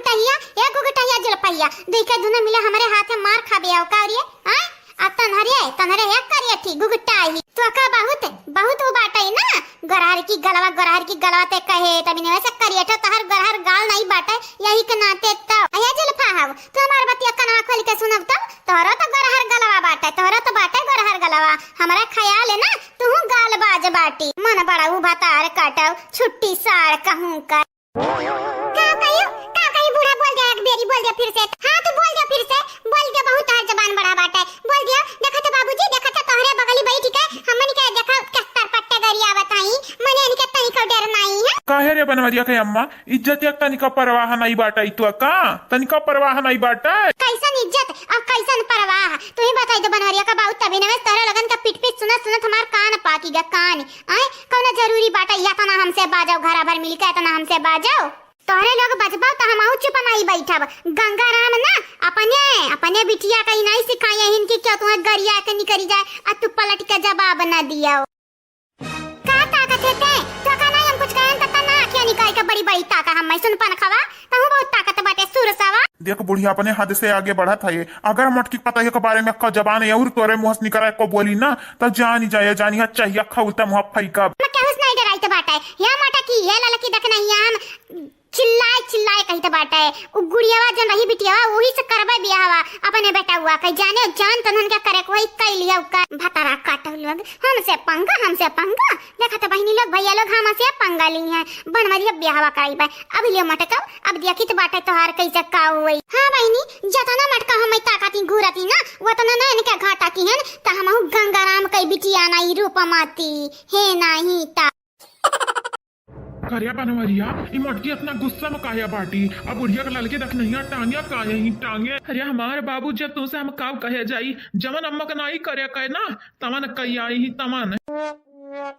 टहिया, ए घुघुटहिया जुलफहिया, दुई के दुनो मिले हमरे हाथे मार खाबे आओ का रे? आय? आ तन्हरे, तन्हरे हे करियठी घुघुटाही। तोका बहुत, बहुत उ बाटइ ना, गोरहर की गलवा, गोरहर की गलवा ते कहे, तभी नहीं वैसे करियठो तहर गोरहर गाल नहीं बाटइ, यही के नाते तो। अया जुलफा हव, तू हमार बतिया कनवा खोल के सुनब तब, तोहरो तो गोरहर गलवा बाटइ, तोहरो तो बाटइ गोरहर गलवा। हमरा ख्याल है ना, तू गाल बाज बाटी। मन बड़ा उ भतार काटव, छुट्टी साड़ कहूँ का। का कहियो, का कही बूढ़ा, बोल दे, एक बेरी बोल दे फिर से। हाँ, तू बोल दे फिर से, बोल दे, बहुत तोहार जबान बड़ा बाटे। बोल दियो, देखा तो बाबूजी, देखा तो तोहरे बगली बैठ के, हमन के देखा, के तरपट्टे गरियावत हई, मने इनके तनिको डर नाई है। काहे रे बनवरिया के अम्मा, इज्जत एक तनिका परवाह नाई बाटे, ई तो का? तनिका परवाह नाई बाटे। कैसन इज्जत और कैसन परवाह? तू ही बताई दे बनवरिया का बाबू, तभी नवेश तोहरे लोगन का पीट पीट सुनत सुनत हमार कान पाकी गा, कान। आय, कौनो जरूरी बाटे, या तना हमसे बाजो, घरा भर मिलके तना हमसे बाजो। तोहरे लोग बजबो त हमहू चुप नाई बैठब। गंगाराम ना अपने, अपने बिटिया का ही नाई सिखाए हिन कि क्यों तुम्हें गरिया के निकरी जाए, आ तू पलट के जवाब ना दियो। का ताकत है ते? तो का नाई हम कुछ कहन त ना आँखिया निकाल के बड़ी बड़ी ताका हम मैं सुन पन खवा, तहू बहुत ताकत बाटे सुर सवा। देख बुढ़िया, अपने हद से आगे बढ़त है। अगर मटकी पतोहिया के बारे में का जबान है और तोरे मुँह से निकरा को बोली ना, तो जानी जाए, जानी है चाहिए खौलता मुँह फैकब। मैं केहू से नहीं डराइत बाटे। या मटकी, ये ललकी देख नहीं हम चिल्लाए चिल्लाए कहित बाटे। उ गुड़ियावा जन रही बिटियावा, वही से करबे बियाहवा अपने बेटउआ के। जाने जान तनहन के करे कोई कई लिया उका भतारा काटो लोग। हमसे पंगा, हमसे पंगा। देखत बहिनी लोग, भैया लोग, हमसे पंगा ली हैं। बनवरिया बियाहवा कराई बा। अब लियो मटकाओ, अब देखित बाटे तोहार कैसे का होई। हाँ बहिनी, जतना मटका हम ताकती घूरती ना, वतना ना इनके घाटा की हन, त हमहू गंगाराम कई बिटिया नाई रूपमती, हे नाही ता। करिया बनवरिया, ई मटकी इतना गुस्सा में काहे बाटी? अब बुढ़िया के ललके देख नहीं टांगिया का यही टांगे। अरे हमार बाबू, जब तुमसे हम काव कहे जाई, जवन अम्मा के नाई करे कहे ना, तवन कई आई ही तवन।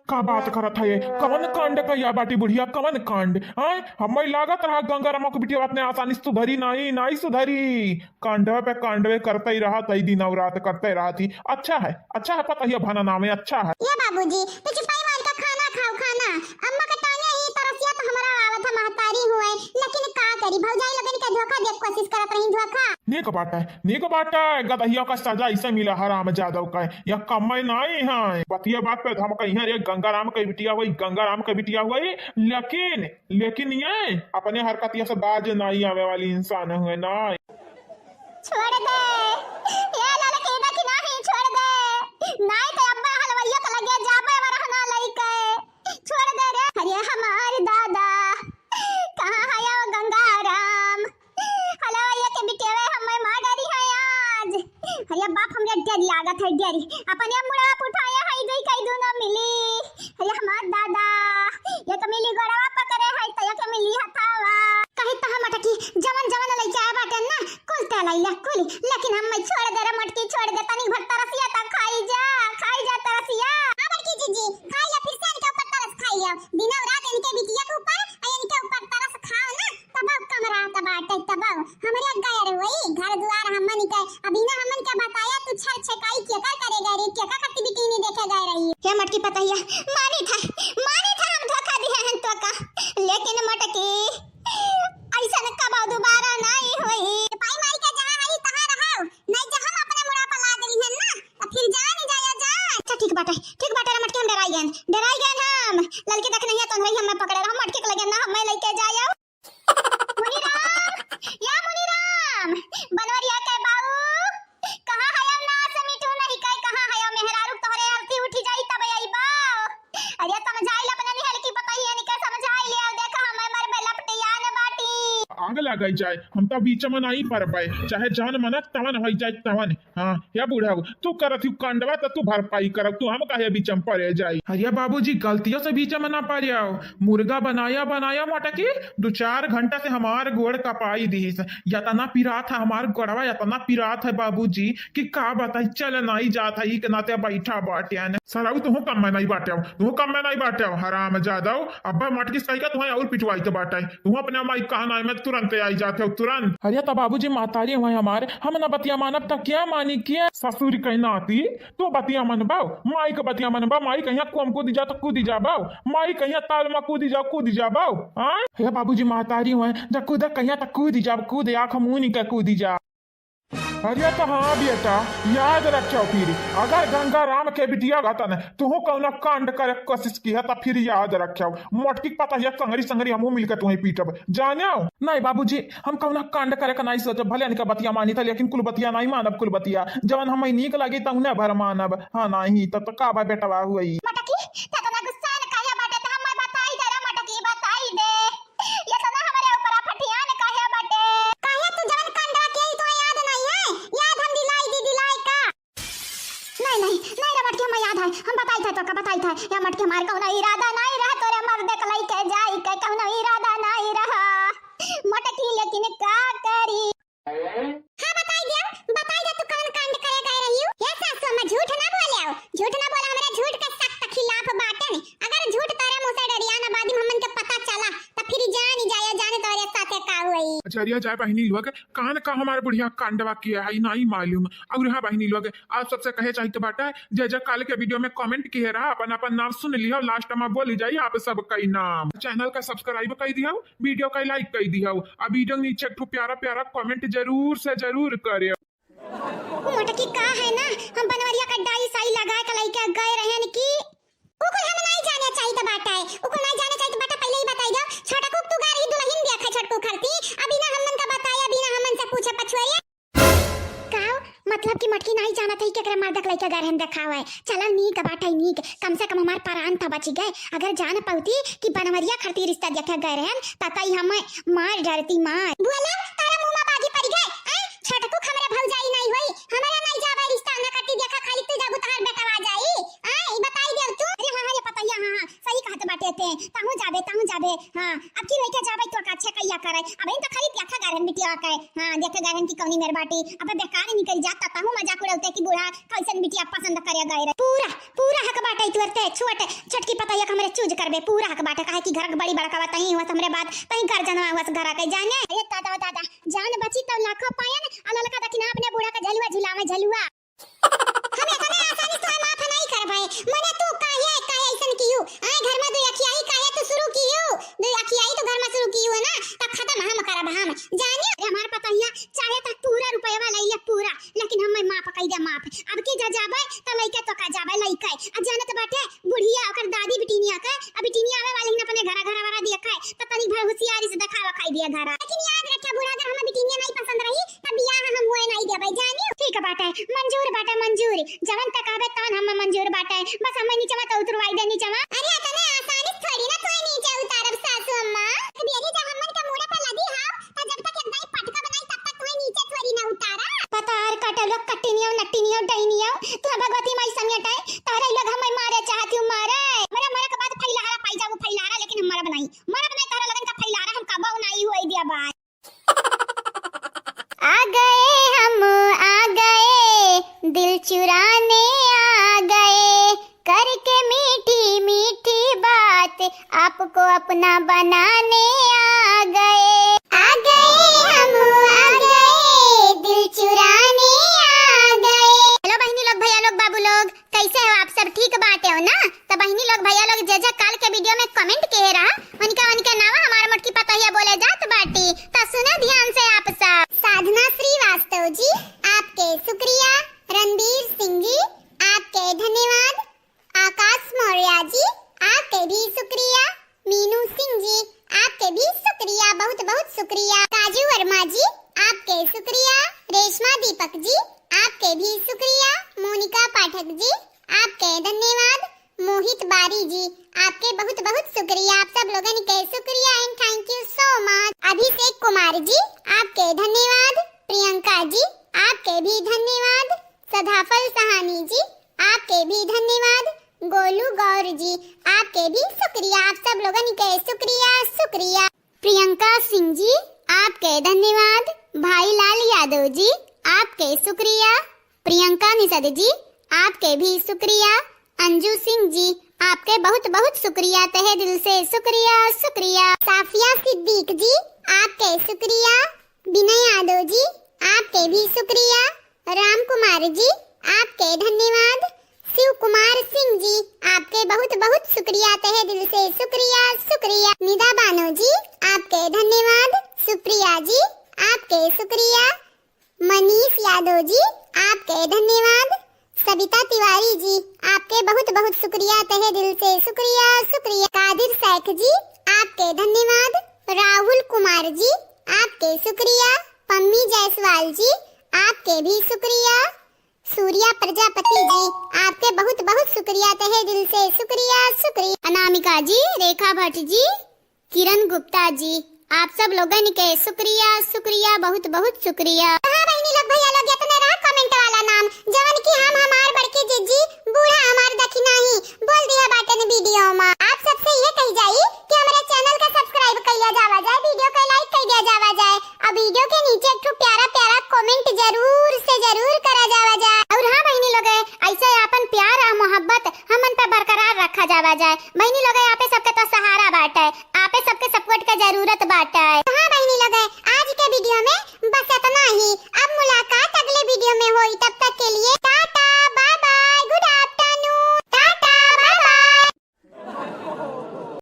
का बात करत है? कवन कांड कइया बाटी बुढ़िया, कवन कांड? आय, हमें लागत रहा गंगाराम के बिटिया अपने आसानी से सुधरी नाई, नाई सुधरी। कांडवे पे कांडवे करते ही रहा, तई दिन और रात करते रहा थी। अच्छा है, अच्छा है, पता ही भना नाम है, अच्छा है। ये बाबूजी, तो चुपाई मार के खाना खाओ, खाना। अम्मा के टांगे ही तरसिया तो हमरा आवत है महतारी हुए, लेकिन का करी, भौजाई लोगन के धोखा दे कोशिश करत रही, धोखा। नीक बाटे, नीक बाटे, गदहिया का सजा इसे मिला हराम जादव का, या कम्मे नाई है। बतिया बात पे धमकइहैं रे, गंगाराम के बिटिया हुई, गंगाराम के बिटिया हुई, लेकिन, लेकिन ये अपने हरकतिया से बाज नाई आवे वाली इंसान हुए ना। छोड़ दे, ये ललकी देखी नाही, छोड़ दे, नाई तो अब्बा हलवैया के लगे जाबे वरहना लइके। छोड़ दे रे। अरे हमार दादा, कहाँ है वो गंगाराम? हलवैया के बिटिया हमें मार डरी है आज। अरे बाप, हमरे डर लागत है, डर। अपने मुड़वा पे उठाया है, दुई कई दूनो मिली। अरे हमार दादा, ये तो मिली गोड़वा पकड़े है, तो ये के मिली हथावा। कही तो हम मटकी, जवन जवन लइके आए बाटे ना, कुल ते लइला, कुल। लेकिन हम मैं छोड़ दे रे मटकी, छोड़ दे, तनी भर तरसिया त खाई जा, खाई जा तरसिया। हाँ बड़की जीजी, खाई ले, फिर से इनके ऊपर तरस खाई ले। दिनों रात इनके बिटिया के ऊपर और इनके ऊपर तरस खाओ ना, तब कमरा तब बाटे तब। हमरे गैर वही घर दुआर हमन के, अभी ना हमन के बताया तू छल छकाई केकर करे गए रही, केकर खातिर बिटिया नहीं देखे गए रही। हे मटकी पतोहिया, मानी था, मानी था हम धोखा दिए हैं तो का, लेकिन मटकी ऐसन कबो दोबारा नहीं होई। पाई माई के जहाँ हई तहाँ रहो, नहीं जब हम अपने मुड़ा पर लाद ली है ना, तो फिर जान ही जाया जाए। अच्छा ठीक बाटे, ठीक बाटे रे मटकी, हम डराई गए, डराई गए हम। ललकी देख नहीं है तो नहीं हमें पकड़े, हम मटकी के लगे ना हमें लेके जाओ। मुनीराम, या मुनीराम, बनवरिया के बाऊ, कहाँ हयो ना से मिठू नहीं कहे, कहाँ हयो मेहरारू तोहरे आरती उठी जाई तब अइबो। अरे समझाई ले अपने निहल की पतोहियन के, समझाई ले, अब देखा हमें मर में लपटियान बाटी। आग लगाई जाए, हम तो बीच में नहीं परबे, चाहे जान मनत तवन होई जाए तवन। हाँ, या बूढ़ा, तू करत ही कांडवा त तू भरपाई करब, तू हम काहे बीच में पड़े जाई? अरे बाबूजी, गलतियों से बीच में ना पड़े आओ। मुर्गा बनाया बनाया मटकी दो चार घंटा से हमार गोड़ कपाई दीस। यतना पिरात है हमार गोड़वा, यतना पिरात है बाबूजी कि का बताई, चल नाई जात है, ई के नाते बैठा बाटे न। सरऊ तू कम में नहीं बाटे, तू कम में नहीं बाटे, हराम जादव। अब्बा मटकी सही का तुम्हें और पिटवाई के बाटे, तू अपने माई कहना है, मैं तुरंत आई जात हो, तुरंत। अरे त बाबूजी महतारी हुए हमारे, हम ना बतिया मानब त क्या मानी के? ससुर कहीं नाती, तू बतिया मनबा, माई के बतिया मनबा, माई कहिया कुआँ में कूदी जा त कूदी जाबा, माई कहिया ताल में कूदी जा, कूदी जाबा। हाँ? हे बाबूजी महतारी हुए, जा कूद कहिया त कूदी जा, कूद आँख मूनी के कूदी जा। अरे त हाँ बेटा, याद रख्यो फिर, अगर गंगा राम के बिटिया रहतन, तुहू कौनो कांड करे के कोशिश किहे त फिर याद रख्यो, मोटकी के पतहिया कंगरी संगरी हमहू मिलके तुहई पीटब, जान्यो। नहीं बाबूजी, हम कौनो कांड करे के नहीं सोचब, भले इनका बतिया मानी त, लेकिन कुल बतिया नहीं मानब, कुल बतिया जवन हमई नीक लागी तौने भर मानब। हाँ नहीं त, त का बा बेटवा हुई। मटकी, त तना गुस्सा न काहे बाटे, त हम बताई दे रे मटकी, बताई दे। ये तना हमरे ऊपर फटियान काहे बाटे? काहे तू जवन कांडवा के ई तो याद नहीं है? याद हम दिलाई दी, दिलाई का? नहीं, नहीं, नहीं रे मटकी, हम याद है, हम बताई थे तो का बताई थे। या मटकी हमार कौनो इरादा नहीं रहा, तोरे मर्दे के लइके जाई के कौनो इरादा नहीं रहा। मटकी लेकिन का करी? हाँ, बताई दिया, बताई दे, तू कौन कांड करे गए रही हो? हे सासू अम्मा, झूठ ना बोले हो, झूठ ना बोला, हमरा झूठ के सख्त खिलाफ बाटे ने। अगर झूठ तोरे मुँह से डरिया ना बादी में हमन के पता चला, त फिर जान जाया, जाने तोरे साथे का हुई। अच्छा, अरे जाए बहिनी लोग, कान का हमार बुढ़िया कांडवा किया है, नहीं मालूम। और हाँ बहिनी लोग, आप सबसे कहे चाहित बाटे, जे जे काल के video में comment किहे रहा, अपन अपन नाम सुन लियो, last में बोली जाई आप सब कई नाम। Channel का subscribe कई दियो, video का like कई दियो, आ video के नीचे एक ठो प्यारा प्यारा comment जरूर से जरूर करियो। मोटकी का है ना, हम बनवरिया का डाई साई लगा के लइके गए रहन कि उ कुल हम नहीं जाने चाहित बाटे, उ कुल नहीं जाने चाहित बाटे, पहले ही बताई दो। छोटकू तू गा रही दुल्हन भी अखा छोटकू खरती, अभी ना हमन का बताया, अभी ना हमन से पूछे पछुआरिया। का मतलब कि मटकी नहीं जानत है केकरे मर्द के लइके गए रहन देखावे? चलो नीक बाटे नीक, कम से कम हमार परान त बची गए। अगर जान पौती कि बनवरिया खरती रिश्ता देखे गए रहन, त तई हम मार डरती मार। बोला, तारा मुँह में बागी पड़ गए, हैं? छोटकू हमरे भौजाई नहीं होई, हमरे नहीं जावे रिश्ता ना कटी, देखा खाली तू जाबू तहार बेटवा जाई। हाँ, ई बताई देव तू। अरे हाँ, हाँ, ये पतैया, हाँ, हाँ, सही कहत बाटे ते। तहूँ जाबे, तहूँ जाबे। हाँ, अब की लइके जाबे तो का छेकैया करे। अब इन तो खाली देखा गारन बिटिया के। हाँ, देखा गारन की कौनी मेर बाटी। अब बेकार निकल जात, तहूँ मजाक उड़ौते कि बूढ़ा कैसन बिटिया पसंद करे गए रहे। पूरा, पूरा हक बाटे तुरते, छोटे, छोटकी पतैया के हमरे choose करबे, पूरा हक बाटे, काहे कि घर के बड़ी बड़का बा, तहीं हुआ हमरे बात, तहीं गार्जियन हुआ घर के जाने। अरे दादा, दादा, जान बची तब लाखों पायन, आ ललका दखिना अपने बूढ़ा के झलुआ झुलावे, झलुआ। हम इतने आसानी से माफ नहीं करबे। मने तू काहे, काहे ऐसन कियो? आए घर में दुई अखियाई काहे तू शुरू कियो? दुई अखियाई तो घर में शुरू कियो है ना, तब खत्म हम करब हम। जाने, अरे हमार पतोहिया, चाहे तक पूरा रुपयवा ले ले पूरा, लेकिन हमें माफ कई दे माफ। अब की जा जाबे, त लइके तो का जाबे, लइके। आ जानत बाटे, बुढ़िया ओकर दादी बिटिनिया के, अब बिटिनिया आवे वाली है ना अपने घरा, घरा वरा दिया खाए, त तनी भर होशियारी से देखावा खाई दिया घरा। लेकिन याद रखे बूढ़ा, अगर हमें बिटिनिया नहीं पसंद रही, तब बियाह हम हुए नहीं देबै, जानियो? ठीक बाटे, मंजूर बाटे, मंजूर। जवन तक कहबे तवन हम मंजूर बाटे। बस हमें नीचवा तो उतरवाई दे, नीचवा। अरे, इतने आसानी से थोड़ी ना तोय नीचे उतारब, सासू अम्मा। बियरी जब हमन के मूड़े पे लदी हाव, तो जब तक एक दाई पटका बनाई, तब तक तोय नीचे थोड़ी ना उतारा। पतार कटल, कटिनियो, नटिनियो, डैनियो, तू भगवती माई समेट है, तोहरे लोग हमें मारे चाहती हूँ, मारे। मेरा मरे के बाद फैलहारा पाई जाबू, फैलहारा, लेकिन हम मरब नहीं, मरब नहीं, तोहरा लोगन का फैलहारा हम कबो नहीं हुए दिया बात। आ गए हम, आ गए, दिल चुराने आ गए, करके मीठी मीठी बात, आपको अपना बनाने आ गए। आ गए हम, आ गए, दिल चुराने आ गए। Hello बहिनी लोग, भैया लोग, बाबू लोग, कैसे हो आप सब? ठीक बाटे हो ना? त बहिनी लोग, भैया लोग, जे जे काल के video में comment किहे रहा, उनके, उनके नावा हमार मोटकी पतोहिया बोले जात बाटी। त सुने ध्यान से आप सब। साधना श्रीवास्तव जी, आपके शुक्रिया। रणबीर सिंह जी, आपके धन्यवाद। आकाश मौर्य जी, आपके भी शुक्रिया। मीनू सिंह जी, आपके भी शुक्रिया, बहुत बहुत शुक्रिया। राजू वर्मा जी, आपके शुक्रिया। रेशमा दीपक जी, आपके भी शुक्रिया। मोनिका पाठक जी, आपके धन्यवाद। मोहित बारी जी, आपके बहुत बहुत शुक्रिया, आप सब लोगन के शुक्रिया and thank you so much। Abhishek कुमार जी, आपके धन्यवाद। प्रियंका जी, आपके भी धन्यवाद। सदाफल सहानी जी, आपके भी धन्यवाद। गोलू गौर जी, आपके भी शुक्रिया, आप सब लोगन के शुक्रिया, शुक्रिया। प्रियंका सिंह जी, आपके धन्यवाद। भाई लाल यादव जी, आपके शुक्रिया। प्रियंका निषद जी, आपके भी शुक्रिया। अंजू सिंह जी, आपके बहुत बहुत शुक्रिया, तहे दिल से शुक्रिया, शुक्रिया। साफिया सिद्दीक जी, आपके शुक्रिया। विनय यादव जी, आपके भी शुक्रिया। राम कुमार जी, आपके धन्यवाद। शिव कुमार सिंह जी, आपके बहुत बहुत शुक्रिया, तहे दिल से शुक्रिया, शुक्रिया। निदा बानो जी, आपके धन्यवाद। सुप्रिया जी, आपके शुक्रिया। मनीष यादव जी, आपके धन्यवाद। सविता तिवारी जी, आपके बहुत बहुत शुक्रिया, तहे दिल से शुक्रिया, शुक्रिया। कादिर शेख जी, आपके धन्यवाद। राहुल कुमार जी, आपके शुक्रिया। पम्मी जायसवाल जी, आपके भी शुक्रिया। सूर्या प्रजापति जी, आपके बहुत बहुत शुक्रिया, तहे दिल से शुक्रिया, शुक्रिया। अनामिका जी, रेखा भट्ट जी, किरण गुप्ता जी, आप सब लोगन के शुक्रिया, शुक्रिया, बहुत बहुत शुक्रिया। हाँ बहिनी लोग, भैया लोग, इतने रहा comment वाला नाम, जवन कि हम हमार बड़की जिज्जी, बूढ़ा हमार दखिनाही बोल दिया बाटन video मा। आप सबसे ये कही जाई कि हमरे channel का subscribe कइला जावा जाए, video के like कइला जावा जाए, और video के नीचे एक ठो प्यारा प्यारा comment जरूर से जरूर करा जावा जाए। और हाँ बहिनी लोग, ऐसे आपन प्यार और मोहब्बत हमन पे बरकरार रखा जावा जाए। बहिनी लोग, आपे सबके तो सहारा बाटे, आपे सबके support के जरूरत बाटे। हाँ